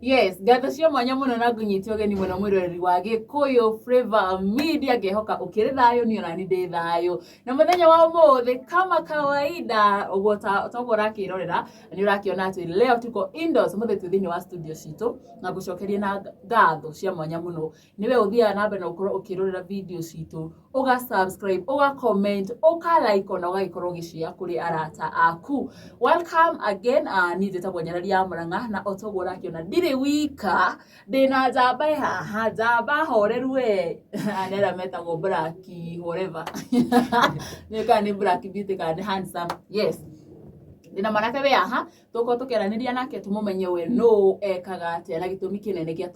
Yes, ngatho cia mwanya mũno na ngũnyite ũgeni mũno mwĩroreri wa Gĩkũyũ Flavour Media, ngehoka ũkĩrĩ thayũ, niĩ onani ndĩ thayũ. Na mũthenya wa ũmũthĩ kama kawaida, ũguo ta toguo ũrakĩrorera nĩ ũrakĩona atĩ leo tuko indoors, ũmũthĩ twĩ thĩinĩ wa studio citũ, na ngũcokerie na ngatho cia mwanya mũno. Nĩwe ũthiaga na mbere na gũkorwo ũkĩrorera video citũ, ũga subscribe, ũga comment, ũka like, ona ũgagĩkorwo ũgĩshare kũrĩ arata aku. Welcome again. Niĩ njĩtagwo Nyarari ya Mũrang'a, na o toguo ũrakĩona ndirĩ wika, ndĩna njamba ĩ haha, njamba horeru we, nĩ arĩa metagwo black whatever, nĩ kana nĩ black beauty kana nĩ handsome. Yes, ndĩna mwanake wĩ haha, tũkorwo tũkĩaranĩria nake tũmũmenye we nũ, ekaga atĩa, na gĩtũmi kĩnene gĩa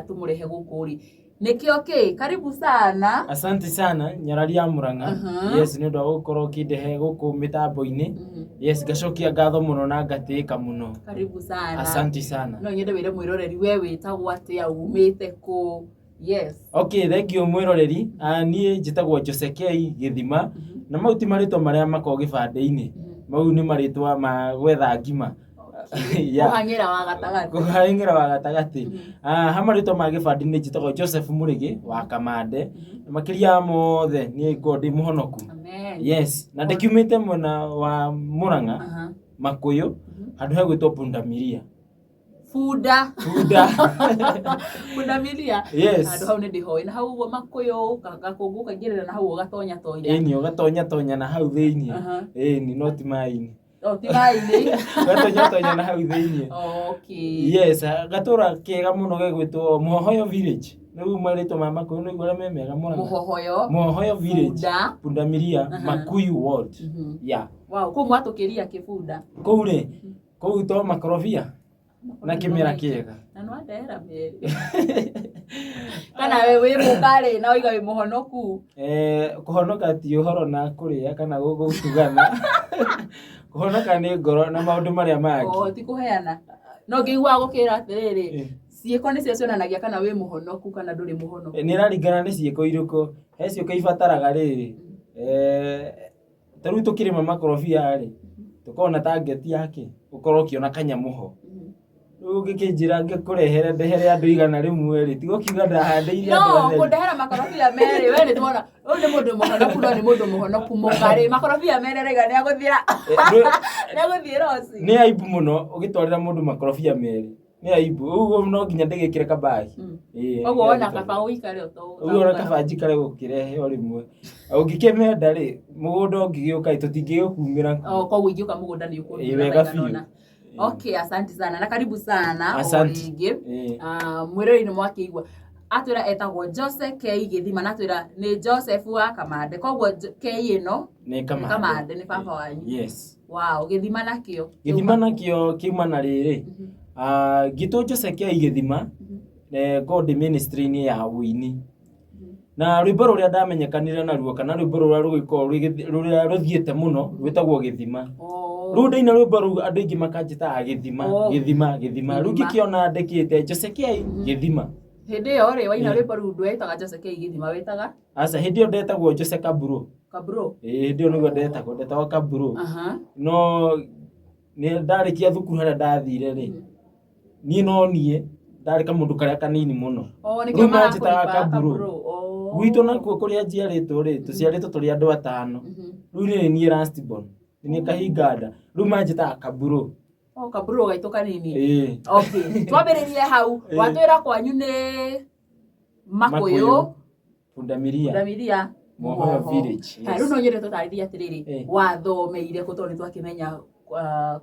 tũmũrehe gũkũ rĩ nĩkĩo kĩ. Karibu sana. Asante sana, Nyarari ya Murang'a. Yes, nĩ ũndũ wa gũkorwo ũkĩndehe gũkũ mĩtambo-inĩ. Yes, ngacokia ngatho mũno na ngatĩĩka mũno. Karibu sana. Asante sana. No nyende wĩre mwĩroreri we wĩtagwo atĩa, umĩte kũ? Yes. Okay, thank you, mwĩroreri. Niĩ njĩtagwo Jose K Gĩthima, na mau ti marĩtwa marĩa makoragwo gĩbandĩ-inĩ. Mau nĩ marĩtwa ma gwetha ngima. Yeah. Kũhang'ĩra wa gatagatĩ. Kũhang'ĩra wa gatagatĩ. Ha marĩtwa ma gĩbandĩ nĩ njĩtagwo Joseph Mũrĩgĩ wa Kamande. Na makĩria ya mothe niĩ ngoragwo ndĩ mũhonoku. Amen. Yes, na ndĩkiumĩte mwena wa Murang'a, Makũyũ, handũ hegwĩtwo Pundamilia. Bunda. Bunda. Pundamilia. Yes. Handũ hau nĩ ndĩhoĩ, na hau ũguo Makũyũ gakũngũ kaingĩrĩra na hau ũgatonya tonya. Ĩni, ũgatonya tonya na hau thĩiniĩ. Ĩni, no ti maĩ-inĩ. Oh, ti maĩ-inĩ. Ũgatonya tonya na hau thĩiniĩ. Yes, gatũra kega mũno gegwĩtwo Mũhohoyo Village. Rĩu marĩtwa ma Makũyũ nĩguo arĩa me mega Murang'a. Mũhohoyo. Mũhohoyo Village. Bunda. Pundamilia, Makuyu Ward. Yeah. Wow, kũu mwatũkĩria kĩbunda. Kũu rĩ, kũu to makorobia na kĩmera kĩega. Na no andehera merĩ. Kana we wĩ mũkarĩ na ũiga wĩ mũhonoku? Kũhonoka ti ũhoro na kũrĩa kana gũtugana. Kũhonoka nĩ ngoro na maũndũ marĩa mangĩ. Oh, ti kũheana. No ngĩiguaga gũkĩra atĩrĩrĩ, ciĩko nĩcio cionanagia kana wĩ mũhonoku kana ndũrĩ mũhonoku. Nĩ ĩraringana nĩ ciĩko irĩkũ. He ciĩko ibataraga rĩrĩ, ta rĩu tũkĩrĩma makorobia rĩ, tũkoragwo na target ya kĩ, ũkorwo ũkĩona kanyamũ ho. Rĩu ũngĩkĩnjĩra ngĩkũrehere ndehere andũ 100 rĩ, tiga ũkiuga ndahandĩire andũ No atheri. kũndehera makorobia merĩ, we nĩ tuona ũyũ nĩ mũndũ mũhonoku, no nĩ mũndũ mũhonoku mũkarĩ makorobia merĩ raiga nĩ agũthira, nĩ agũthiĩ roci. Nĩ aibu mũno ũgĩtwarĩra mũndũ makorobia merĩ. Nĩ aibu. Ũguo no nginya ndĩgĩkĩre kabagi. Koguo wona kaba ũikare. Ũguo ona kaba njikare gũkĩrehe o rĩmwe. Ũngĩkĩmenda rĩ, mũgũnda ũngĩgĩũka tũtingĩgĩkumĩra. Oh, koguo ingĩũka mũgũnda nĩ Ĩĩ, wega biũ. Okay, asante sana na karibu sana o Asante. rĩngĩ. Mwĩroreri nĩ mwakĩigua atwĩra etagwo Jose K Gĩthima, na atwĩra nĩ Joseph wa Kamande, koguo K ĩno Nĩ Kamande, Kamande. nĩ baba wanyu. Yes. Wow, Gĩthima nakĩo? Gĩthima nakĩo kiuma na rĩrĩ. Ngĩtwo Jose K Gĩthima, ngoragwo ndĩ ministry-inĩ ya ũini. Na rwĩmbo rũrĩa ndamenyekanire naruo kana rwĩmbo rũrĩa rũgĩkoragwo rũrĩa rũthiĩte mũno rwĩtagwo Gĩthima. Rĩu ndaina rwĩmbo rũu andũ aingĩ makanjĩtaga Gĩthima, Gĩthima, Gĩthima. Rĩu Gĩthima. ngĩkĩona ndĩkĩte Jose K Gĩthima. Hĩndĩ ĩyo rĩ waina rwĩmbo rũu ndwetaga Jose K Gĩthima, wetaga? Aca, hĩndĩ ĩyo ndetagwo Jose Kaburo. Kaburo. Ĩĩ, hĩndĩ ĩyo nĩguo ndetagwo, ndetagwo Kaburo. No nĩ ndarĩkia thukuru harĩa ndathire rĩ, niĩ no niĩ ndarĩ kamũndũ karĩa kanini mũno. Oh, nĩkĩo Rĩu manjĩtaga marakũribaa Kaburo. Kaburo. Oh. Gwitũ nakuo kũrĩa njiarĩtwo rĩ, tũciarĩtwo tũrĩ andũ atano. Rĩu nĩ niĩ last born. Nĩ niĩ kahinga nda. Rĩu manjĩtaga Kaburo. Oh, Kaburo gaitũ kanini. Ĩĩ. Okay, twambĩrĩrie hau. Watwĩra kwanyu nĩ Makũyũ, Makũyũ, Pundamilia. Pundamilia, Mũhoyo Mũhoho. Village. Haya, rĩu no nyende tũtarĩrie atĩrĩrĩ, wathomeire kũ? Tondũ nĩ twakĩmenya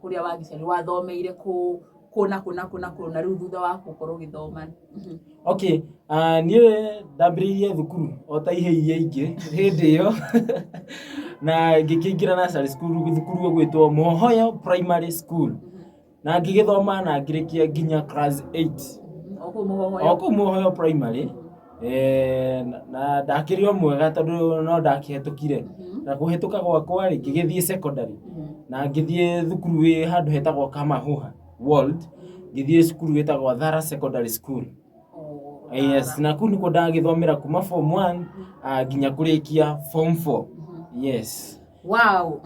kũrĩa wagĩciarirwo, wathomeire kũ, kũ na kũ na kũ na kũ, na rĩu thutha wa gũkorwo ũgĩthoma? Okay, niĩ ndambĩrĩirie thukuru o ta ihĩĩ iria ingĩ hĩndĩ ĩyo, na ngĩkĩingĩra nursery school, thukuru ũgwĩtwo Mũhoyo Primary School, na ngĩgĩthoma na ngĩrĩkia nginya class 8. O kũu Mũhohoyo? O kũu Mũhoyo Primary. Na ndakĩrĩ o mwega tondũ no ndakĩhetũkire. Na kũhetũka gwakwa rĩ, ngĩgĩthiĩ secondary, na ngĩthiĩ thukuru wĩ handũ hetagwo Kamahuha World, ngĩthiĩ cukuru ĩtagwo Thara Secondary School. Yes, na kũu nĩkuo ndagĩthomera kuma form 1 nginya kũrĩkia form 4. Yes. Wow.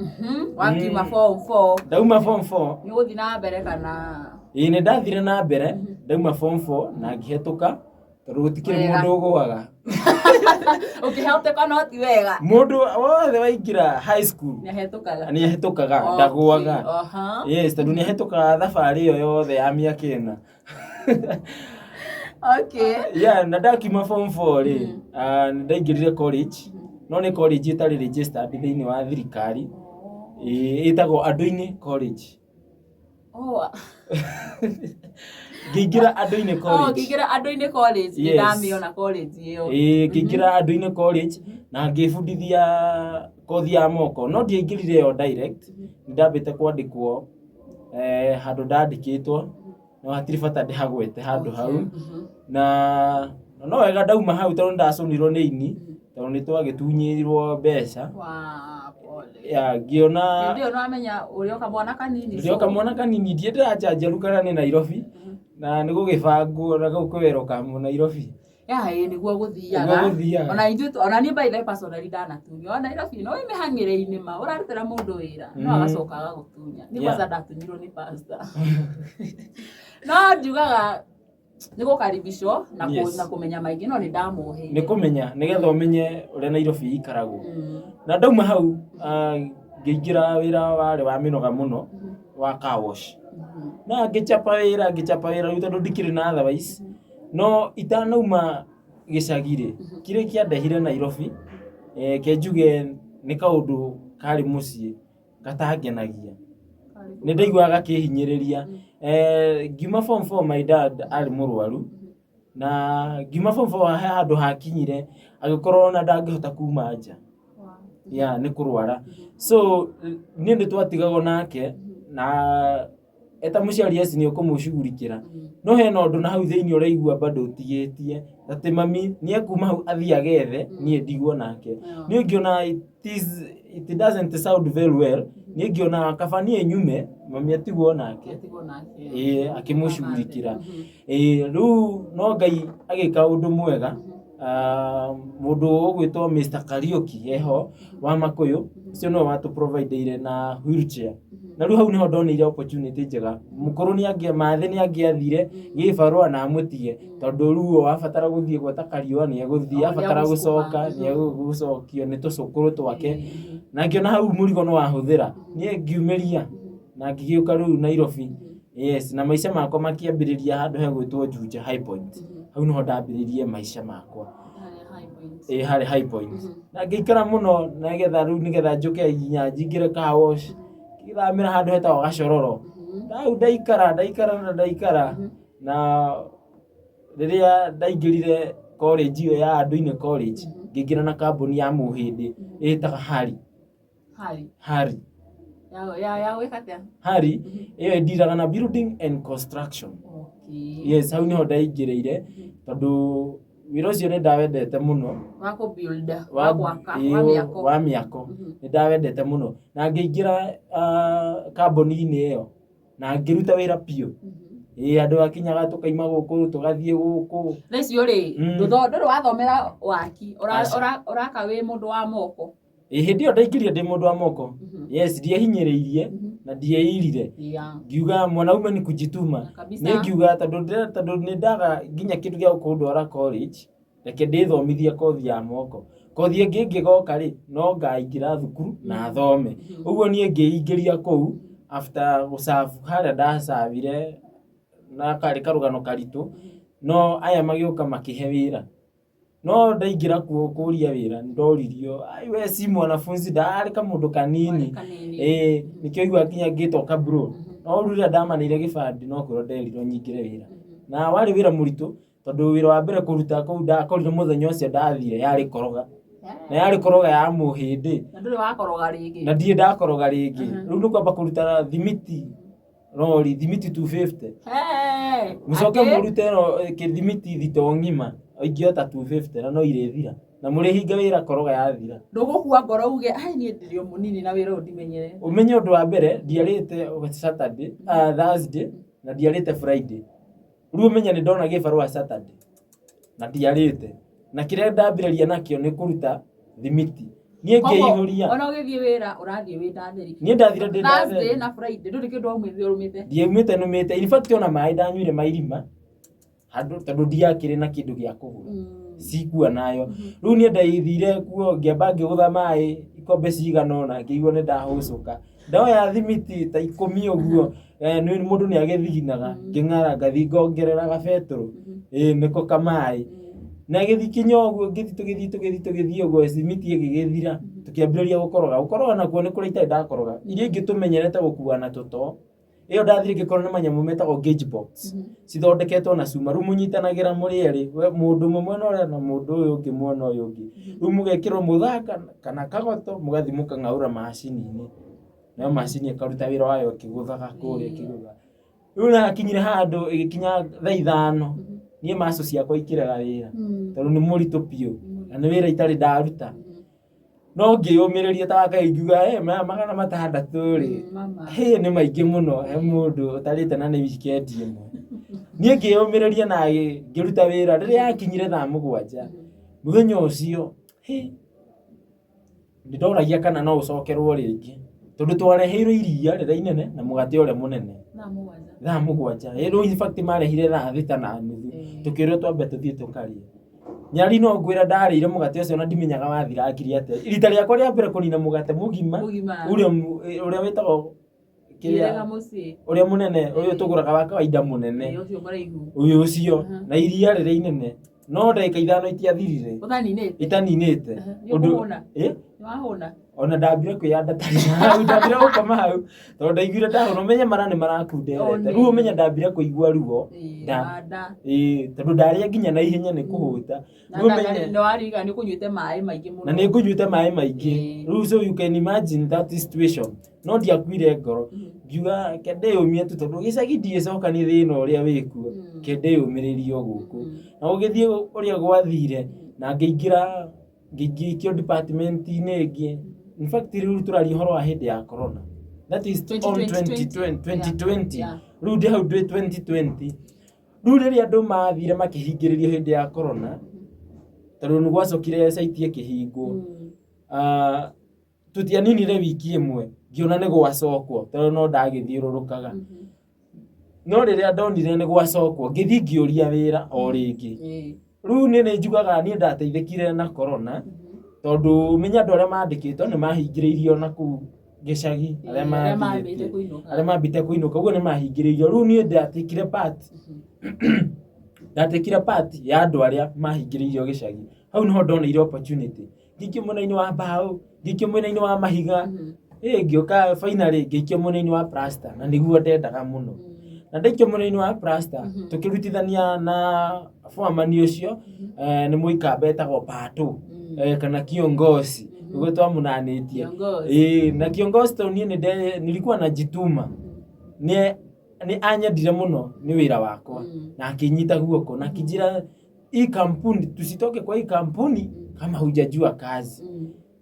Wakiuma form 4? Ndauma form 4. Nĩ ũgũthiĩ na mbere kana? Ĩĩ, nĩ ndathire na mbere. Ndauma form 4 na ngĩhetũka, tondũ gũtikĩrĩ Wega. mũndũ ũgũaga. Ũkĩhetũka no ti wega. Mũndũ wothe waingĩra high school Nĩahetũkaga. nĩ ahetũkaga, ndagũaga. Okay, aha. Yes, tondũ nĩ ahetũkaga thabarĩ ĩyo yothe ya mĩaka 4. Okay. Yeah, na ndakiuma form 4 rĩ, nĩ ndaingĩrire college, no nĩ college ĩtarĩ registered thĩinĩ wa thirikari. Ĩtagwo Andũ-inĩ College. Oh. Ngĩingĩra Andũ-inĩ Oh, College. ngĩingĩra Andũ-inĩ College, Yes. nĩndamĩona college ĩyo. Ĩĩ, ngĩingĩra Andũ-inĩ College na ngĩbundithia kothi ya moko, no ndiaingĩrire ĩyo direct, nĩ ndambĩte kwandĩkwo handũ ndandĩkĩtwo, no hatirĩ bata ndĩhagwete handũ hau. Na no wega ndauma hau tondũ nĩndacũnirwo nĩ ini, tondũ nĩ twagĩtunyĩirwo mbeca. Wa, pole. Ya, ngĩona Hĩndĩ ĩyo nĩwamenya ũrĩ o kamwana kanini. Ndĩ o kamwana kanini, ndiĩ ndĩranjanjarũka na nĩ Nairobi, na nĩ gũgĩbangwo na gũkũ welcome Nairobi. Ya, ĩĩ nĩguo gũthiaga. Nĩguo gũthiaga. Ona ithuĩ ona niĩ by the way personally ndanatunywo. Ona Nairobi no wĩ mĩhang'ĩre-inĩ ma, ũrarutĩra mũndũ wĩra, no agacoka agagũtunya. Niĩ kwanza ndatunyirwo nĩ pastor. No njugaga nĩ gũkaribicwo na na kũmenya maingĩ, no nĩ ndamwoheire. Nĩ kũmenya, nĩgetha ũmenye ũrĩa Nairobi ĩikaragwo. Na ndauma hau, ngĩingĩra wĩra warĩ wa mĩnoga mũno, wa car wash. Na ngĩchapa wĩra, ngĩchapa wĩra rĩu tondũ ndikĩrĩ na otherwise. No itanauma gĩcagi rĩ, kĩrĩa kĩandehire Nairobi, ke njuge nĩ kaũndũ karĩ mũciĩ gatangenagia. Nĩ ndaiguaga gakĩhinyĩrĩria. Ngiuma form 4 my dad arĩ mũrwaru, na ngiuma form 4 he handũ hakinyire agĩkorwo ona ndangĩhota kuma nja. Yeah, nĩ kũrwara. So niĩ nĩ twatigagwo nake, na eta mũciari eci nĩ ũkũmũcugurikĩra. No hena ũndũ na hau thĩinĩ ũraigua bado ũtigĩtie atĩ mami nĩ ekuma hau athiĩ agethe, niĩ ndigwo nake. Niĩ ngĩona it doesn't sound very well. Niĩ ngĩona kaba niĩ nyume mami atigwo nake. Atigwo nake. Ĩĩ, akĩmũcugurikĩra. Ĩĩ, rĩu no Ngai agĩka ũndũ mwega. Mũndũ ũgwĩtwo Mr. Kariuki eho wa Makũyũ, ũcio nĩwe watũ-provideire na wheelchair. Na rĩu hau nĩho ndoneire opportunity njega. Mũkũrũ nĩ angĩa, mathe nĩ angĩathire gĩbarũa na amũtige, tondũ rĩu o abatara gũthiĩ gweta kariũa nĩ egũthiĩ, O, abatara nĩegũcukuma. gũcoka nĩ egũcokio nĩ tũcũkũrũ twake. Na ngĩona hau mũrigo nĩ wahũthĩra. Niĩ ngiumĩria na ngĩgĩũka rĩu Nairobi. Yes, na maica makwa makĩambĩrĩria handũ hegwĩtwo Juja High Point. Hau nĩho ndambĩrĩirie maica makwa. Ĩĩ, harĩ High Point. Na ngĩikara mũno nĩgetha rĩu nĩgetha njũke nginya njingĩre car wash. Ngĩthamĩra handũ hetagwo Gacororo. Hau ndaikara, ndaikara na ndaikara. Na rĩrĩa ndaingĩrire college ĩyo ya Andũ-inĩ College, ngĩingĩra na kambuni ya Mũhĩndĩ ĩtaga Harry. Harry. Harry. Ya gwĩka atĩa? Harry ĩyo ĩndiraga na building and construction. Okay. Yes, hau nĩho ndaingĩrĩire tondũ wĩra ũcio nĩ ndawendete mũno. Wa kũ-build, wa gwaka, wa mĩako. Wa mĩako. Nĩ ndawendete mũno. Na ngĩingĩra kambuni-inĩ ĩyo na ngĩruta wĩra biũ. Ĩĩ, andũ akinyaga tũkaima gũkũ tũgathiĩ gũkũ. Thaa icio rĩ, ndũrĩ wathomera waki, ũraka wĩ mũndũ wa moko. Ĩĩ, hĩndĩ ĩyo ndaingĩrire ndĩ mũndũ wa moko. Yes, ndiehinyĩrĩirie na ndieirire. Ngiuga mwanaume ni kujituma. Kabisa. Niĩ ngiuga tondũ nĩ ndaga nginya kĩndũ gĩa kũndwara college, reke ndĩthomithie kothi ya moko. Kothi ĩngĩ ĩngĩgoka rĩ, no ngaingĩra thukuru na thome. Ũguo niĩ ngĩingĩria kũu after gũcabu harĩa ndacabire na karĩ karũgano karitũ, no aya magĩũka makĩhe wĩra. No ndaingĩra kuo kũria wĩra ndoririo, ai we si mwanafunzi, ndarĩ kamũndũ kanini. Ĩĩ, nĩkĩo ũiguaga nginya ngĩtwo kabro. No rĩu rĩrĩa ndamaneire gĩbandĩ no kwĩrwo nderirwo nyingĩre wĩra. Na warĩ wĩra mũritũ tondũ wĩra wa mbere kũruta kũu ndakorire mũthenya ũcio ndathire yarĩ koroga. Na yarĩ koroga ya mũhĩndĩ. Na ndũrĩ wakoroga rĩngĩ. Na ndirĩ ndakoroga rĩngĩ. Rĩu nĩ kwamba kũruta thimiti rori, thimiti 250. Hey, Mũcoke atĩ? mũrute kĩthimiti thito ng'ima ingĩota 250 na no irĩthira. Na mũrĩhinga wĩra koroga yathira. Ndũgũkua ngoro uge, ai niĩ ndĩrĩ o mũnini na wĩra ũyũ ndimenyerete. Ũmenye ũndũ wa mbere, ndiarĩte Saturday, Thursday na ndiarĩte Friday. Rĩu ũmenye nĩ ndona gĩbarũa Saturday na ndiarĩte. Na kĩrĩa ndambĩrĩria nakĩo nĩ kũruta thimiti. Niĩ ngĩihũria. Ona ũgĩthiĩ wĩra ũrathiĩ wĩ ndatheri. Niĩ ndathire ndĩ Thursday ndatheri. na Friday ndũrĩ kĩndũ waumĩte ũrũmĩte. Ndiaumĩte nũmĩte. In fact ona maĩ ndanyuire ma irima. Handũ tondũ ndiakĩrĩ na kĩndũ gĩa kũgũra, cikua nayo. Rĩu niĩ ndaithire kuo, ngĩamba ngĩgũtha maĩ ikombe cigana ũna, ngĩigua nĩ ndahũcũka. Ndoya thimiti ta 10 ũguo, nĩ mũndũ nĩ agĩthiginaga, ngĩng'ara ngathiĩ ngongerera gabetũrũ, ĩĩ nĩko kamaĩ. Na gĩthiĩ kinya ũguo, ngĩthiĩ tũgĩthiĩ tũgĩthiĩ tũgĩthiĩ ũguo, thimiti ĩgĩgĩthira, tũkĩambĩrĩria gũkoroga. Gũkoroga nakuo nĩ kũrĩa itarĩ ndakoroga. Iria ingĩ tũmenyerete gũkua na tũtoo, ĩyo ndathire ngĩkora nĩ manyamũ metagwo gauge box, cithondeketwo na cuma. Rĩu mũnyitanagĩra mũrĩ erĩ, we mũndũ ũmwe mwena ũrĩa na mũndũ ũyũ ũngĩ mwena ũyũ ũngĩ. Rĩu mũgekĩrwo mũthanga kana kagoto, mũgathiĩ mũkang'aũra macini-inĩ. Nayo macini ĩkaruta wĩra wayo ĩkĩgũthaga kũrĩa ĩkĩgũthaga. Rĩu nakinyire handũ ĩgĩkinya thaa 5, niĩ maco ciakwa ikĩrega wĩra, tondũ nĩ mũritũ biũ na nĩ wĩra itarĩ ndaruta. No ngĩyũmĩrĩria ta Ngai ngiuga, maya 600 rĩ, hĩ nĩ maingĩ mũno he mũndũ ũtarĩte na nĩ wikendi ĩmwe. Niĩ ngĩyũmĩrĩria na ngĩruta wĩra. Rĩrĩa yakinyire thaa 7 mũthenya ũcio, hĩ, nĩ ndoragia kana no ũcokerwo rĩngĩ, tondũ twareheirwo iria rĩrĩa inene na mũgate ũrĩa mũnene. Thaa 7. Thaa 7. Ĩ rĩu in fact marehire thaa 6:30, tũkĩrwo twambe tũthiĩ tũkarĩe. Nyari no ngwĩra ndarĩire mũgate ũcio na ndimenyaga wathirangire atĩa. Rita rĩakwa rĩa mbere kũnina mũgate mũgima, Mũgima. ũrĩa ũrĩa wĩtagwo kĩrĩa, Kĩrĩga mũciĩ. Ũrĩa mũnene, ũyũ tũgũraga wa kawaida mũnene. Ĩĩ, ũcio mũraihu. Ũyũ ũcio na iria rĩrĩa inene, no ndagĩka 5 itiathirire Ũtaninĩte. itaninĩte. Nĩ ũkũhũna. Ĩ? Nĩ wahũna. Ona ndambire kwĩyanda tarĩ hau, ndambire gũkoma hau tondũ ndaiguire ndahũna. Ũmenye mara nĩ marakunderete. Rĩu ũmenye ndambire kũigua ruo nda. Wa nda. Ĩĩ, tondũ ndarĩa nginya na ihenya nĩ kũhũta. Na Rĩu ũmenye nĩ wariga nĩ ũkũnyuĩte maĩ maingĩ mũno. Na nĩ ngũnyuĩte maĩ maingĩ. Rĩu so you can imagine that situation, no ndiakuire ngoro. Ngiuga ke ndĩyũmie tu, tondũ gĩcagi ndiĩcoka nĩ thĩna ũrĩa wĩkuo, ke ndĩyũmĩrĩrie o gũkũ. Na gũgĩthiĩ ũrĩa gwathire, na ngĩingĩra, ngĩikio department-inĩ ĩngĩ. In fact rĩu tũraria ũhoro wa hĩndĩ ya corona, that is on 2020. 2020. Rĩu ndĩ hau ndĩ 2020. Rĩu rĩrĩa andũ mathire makĩhingĩrĩrio hĩndĩ ya corona, tondũ nĩ gwacokire site ĩkĩhingwo, ah, tũtianinire wiki ĩmwe ngĩona nĩ gwacokwo, tondũ no ndagĩthiũrũrũkaga. No rĩrĩa ndonire nĩ gwacokwo, ngĩthiĩ ngĩũria wĩra o rĩngĩ. Rĩu niĩ nĩ njugaga niĩ ndateithĩkire na corona, tondũ menya andũ arĩa mandĩkĩtwo nĩ mahingĩrĩirio na kũu gĩcagi, arĩa Arĩa mathiĩte mambĩte kũinũka. Arĩa mambĩte kũinũka, ũguo nĩ mahingĩrĩirio. Rĩu niĩ ndatikire part ya andũ arĩa mahingĩrĩirio gĩcagi. Hau niho ndoneire opportunity, ngĩikio mwena-inĩ wa mbaũ, ngĩikio mwena-inĩ wa mahiga. Ĩ ngĩũka finally ngĩikio mwena-inĩ wa plaster, na nĩguo ndendaga mũno. Na ndaikio mwena-inĩ wa plaster, tũkĩrutithania na foreman ũcio, nĩ mũikamba etagwo Pato, kana kiongozi ũguo twamũnanĩtie. Kiongozi. Ĩĩ, na kiongozi tondũ niĩ nilikuwa najituma, nĩ anyendire mũno nĩ wĩra wakwa, na akĩnyita guoko na akĩnjĩra, "Hii kampuni, tusitoke kwa hii kampuni kama hujajua kazi."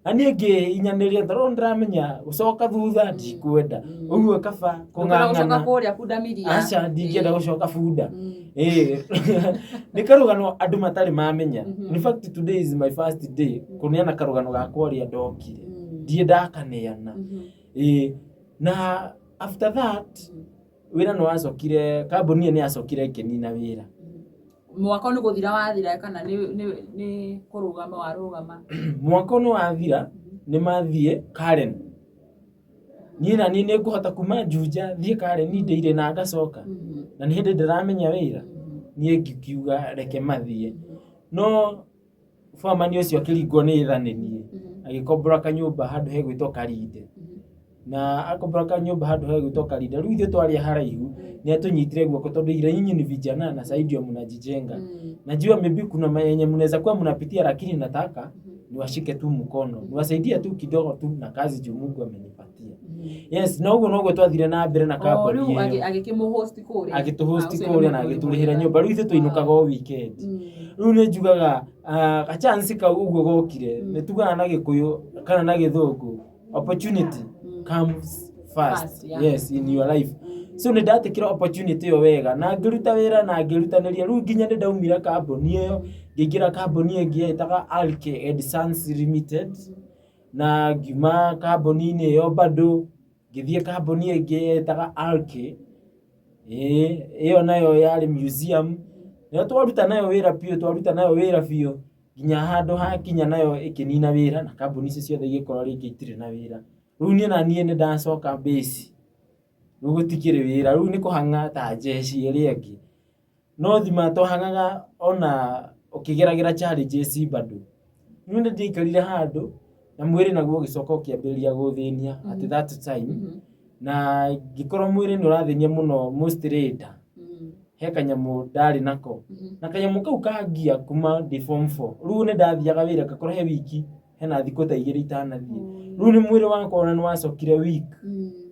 Na niĩ ngĩhinyanĩria tondũ ndĩramenya gũcoka thutha ndikwenda, ũguo kaba Ndũkwenda gũcoka kũng'ang'ana. kũrĩa bundamiria. Aca, ndingĩenda gũcoka bunda. Ĩĩ, nĩ karũgano andũ matarĩ mamenya. In fact today is my first day kũneana karũgano gakwa ũrĩa ndokire. Ndirĩ ndakaneana. Ĩĩ, na after that wĩra nĩ wacokire, kambuni ĩyo nĩ yacokire ĩkĩnina wĩra. Mwaka nĩ gũthira wathira kana nĩ kũrũgama warũgama? Mwaka nĩ wathira, nĩ mathiĩ Karen. Niĩ na niĩ nĩ ngũhota kuma Juja thiĩ Karen ndĩire na ngacoka? Na nĩ hĩndĩ ndĩramenya wĩra. Niĩ ngikiuga reke mathiĩ. No foreman ũcio akĩringwo nĩ tha nĩ niĩ, agĩkombora kanyũmba handũ hegwĩtwo Karinde. Na akombora kanyũmba handũ hegwĩtwo Karinde, rĩu ithuĩ twarĩ haraihu, nĩ atũnyitire guoko, tondũ ira nyinyi ni vijana na sasa ndio mnajijenga. Najua maybe kuna yenye mnaweza kuwa mnapitia, lakini nataka niwashike tu mkono, niwasaidie tu kidogo tu na kazi juu Mungu amenipatia. Yes, na ũguo noguo twathire na mbere na O kambuni rĩu ĩyo. Agĩkĩmũhost kũrĩa. Agĩtũhost Ah, ũcio nĩ kũrĩa na mũndũ agĩtũrĩhĩra mwega. nyũmba. Rĩu ithuĩ tũinũkaga o weekend. Rĩu nĩ njugaga gachance kau ũguo gokire, nĩ tugaga na Gĩkũyũ kana na Gĩthũngũ, opportunity comes fast, Fast, yeah. yes, in your life. So nĩ ndatikire opportunity ĩyo wega na ngĩruta wĩra na ngĩrutanĩria. Rĩu nginya nĩ ndaumire kambuni ĩyo, ngĩingĩra kambuni ĩngĩ yetaga Alke and Sons Limited, na ngiuma kambuni-inĩ ĩyo bado ngĩthiĩ kambuni ĩngĩ yetaga Alke. Ĩĩ, ĩyo nayo yarĩ museum. Nayo twaruta nayo wĩra biũ, twaruta nayo wĩra biũ nginya handũ hakinya nayo ĩkĩnina wĩra na kambuni icio ciothe igĩkorwo rĩngĩ itirĩ na wĩra. Rĩu niĩ na niĩ nĩ ndacoka base, rĩu gũtikĩrĩ wĩra, rĩu nĩ kũhang'a ta jeshi ĩrĩa ĩngĩ. No thima twahang'aga ona ũkĩgeragĩra challenges bado. Niĩ nĩ ndaikarire handũ na mwĩrĩ naguo ũgĩcoka ũkĩambĩrĩria gũthĩnia at that time. Na ngĩkorwo mwĩrĩ nĩ ũrathĩnia mũno mostly nda. He kanyamũ ndarĩ nako. Na kanyamũ kau kangia kuma ndĩ form 4. Rĩu nĩ ndathiaga wĩra ngakorwo he wiki hena thikũ ta igĩrĩ itanathiĩ. Rĩu nĩ mwĩrĩ wakwa ona nĩ wacokire weak.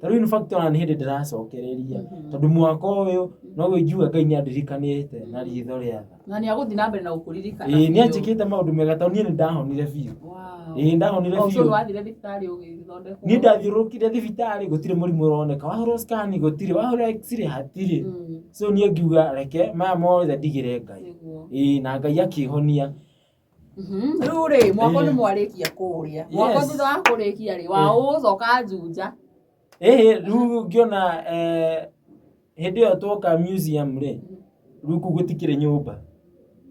Ta rĩu in fact ona nĩ hĩndĩ ndĩracokereria. Tondũ mwaka ũyũ noguo ingiuga Ngai nĩ andirikanĩte na ritho rĩa tha. Na nĩ agũthiĩ na mbere na gũkũririkana. Ĩĩ nĩ anjĩkĩte maũndũ mega tondũ niĩ nĩ ndahonire biũ. Wow. Ĩĩ ndahonire Oh, so biũ. nĩ wathire thibitarĩ ũgĩthondekwo? Niĩ ndathiũrũrũkire thibitarĩ gũtirĩ mũrimũ ũroneka. Wahũrwo scan gũtirĩ, wahũrwo x-ray hatirĩ. So niĩ ngiuga reke maya mothe ndigĩre Ngai. Nĩguo. Ĩĩ na Ngai akĩhonia. Rĩu rĩ, mwako Ĩĩ. nĩ mwarĩkia kũrĩa. Mwako Yes. thutha wa kũrĩkia rĩ, waũcoka Juja. Ĩhĩ rĩu ngĩona hĩndĩ ĩyo twoka museum rĩ, rĩu kũu gũtikĩrĩ nyũmba.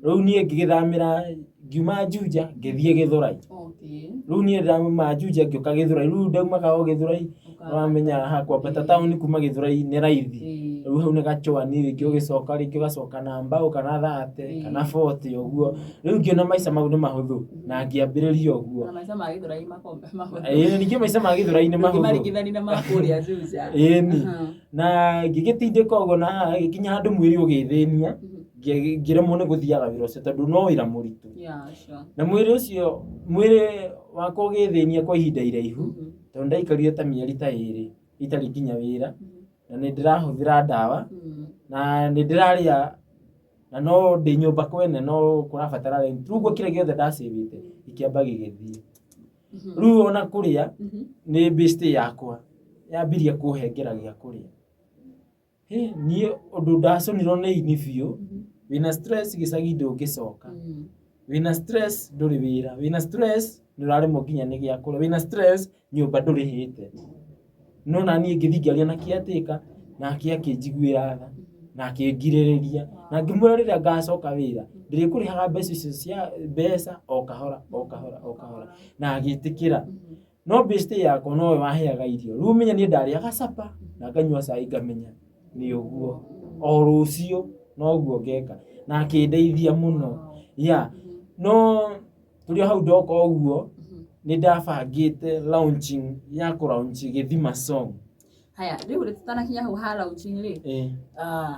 Rĩu niĩ ngĩgĩthamĩra ngiuma Juja ngĩthiĩ Gĩthũrai. Okay. Rĩu niĩ ndauma Juja ngĩũka Gĩthũrai. Rĩu ndaumaga o Gĩthũrai wamenya haha kwambata taũni kuma Gĩthũrai nĩ raithi. Ĩĩ. Rĩu hau nĩ gachwani rĩngĩ ũgĩcoka rĩngĩ ũgacoka na mbaũ kana 30 kana 40 ũguo. Rĩu ngĩona maica mau nĩ mahũthũ na ngĩambĩrĩria ũguo. Na maica ma Gĩthũrai makombe mahũthũ. Ĩĩ ningĩ maica ma Gĩthũrai nĩ mahũthũ. Ndũngĩmaringithania na ma kũrĩa Juja. Ĩĩni. Aha. Na ngĩgĩtindĩka ũguo na gĩkinya handũ mwĩrĩ ũgĩthĩnia ngĩremwo nĩ gũthiaga wĩra ũcio tondũ no wĩra mũritũ. Yeah, sure. Na mwĩrĩ ũcio mwĩrĩ wakwa ũgĩthĩnia kwa ihinda iraihu tondũ ndaikarire ta mĩeri ta ĩrĩ itarĩ nginya wĩra na nĩ ndĩrahũthĩra ndawa na nĩ ndĩrarĩa na no ndĩ nyũmba kwene no kũrabatara rent. Rĩu ũguo kĩrĩa gĩothe ndacĩvĩte gĩkĩamba gĩgĩthiĩ. Rĩu ona kũrĩa nĩ bĩstĩ yakwa yambirie kũhengera gĩa kũrĩa. Hĩ, niĩ ũndũ ndaconirwo nĩ ini biũ, wĩna stress gĩcagi ndũngĩcoka. Wĩna stress ndũrĩ wĩra, wĩna stress nĩ ũraremwo nginya nĩ gĩa kũrĩa, wĩna stress nyũmba ndũrĩhĩte. No na niĩ ngĩthiĩ ngĩaria na caretaker nake akĩnjiguĩra tha na akĩngirĩrĩria na ngĩmwĩra rĩrĩa ngacoka wĩra ndĩrĩkũrĩhaga mbeca icio cia mbeca o kahora o kahora o kahora na agĩtĩkĩra. No bĩstĩ yakwa nowe waheaga irio. Rĩu ũmenye niĩ ndarĩaga capa na nganyua cai ngamenya nĩ ũguo. O rũciũ noguo ngeka. Na akĩndeithia mũno. Yeah. No tũrĩ o hau ndoka ũguo nĩ ndabangĩte launching ya kũ launch Gĩthima song. Haya, rĩu rĩ tũtanakinya hau ha launching rĩ, Eh,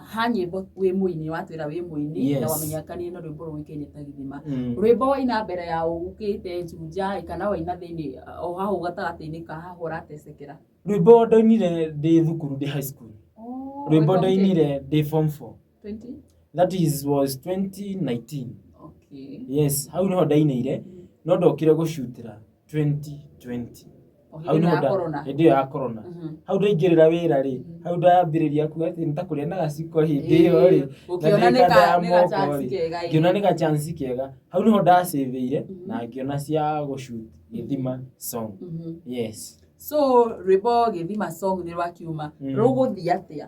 ha nyĩmbo wĩ mũini watwĩra wĩ mũini Yes. na wamenyekanire na rwĩmbo rũĩkaine ta Gĩthima. Mm. Rwĩmbo waina mbere ya ũkĩte Juja kana waina thĩinĩ o hau gatagatĩ-inĩ ka haha ũratecekera. Rwĩmbo ndainire ndĩ thukuru ndĩ high school. Oh, Rwĩmbo wĩtwa ndainire ndĩ form 4. 20? That is was 2019. Okay. Yes, hau niho ndainĩire no ndokire gũcutĩra 2020. O Hau hĩndĩ ĩno niho ya corona. hĩndĩ ĩyo ya corona. Hau ndaingĩrĩra wĩra rĩ, hau ndambĩrĩria kuga atĩ nĩ ta kũrĩa na gaciko hĩndĩ ĩyo rĩ. Ũkĩona na nĩ ka- ndĩkanda ya nĩ ga moko chance rĩ. kega, ĩĩ. Ngĩona nĩ ga chance kega. Hau niho ndacĩvĩire na ngĩona cia gũshoot Gĩthima song. Yes. So rwĩmbo Gĩthima song nĩ rwakiuma. Rũgũthiĩ atĩa?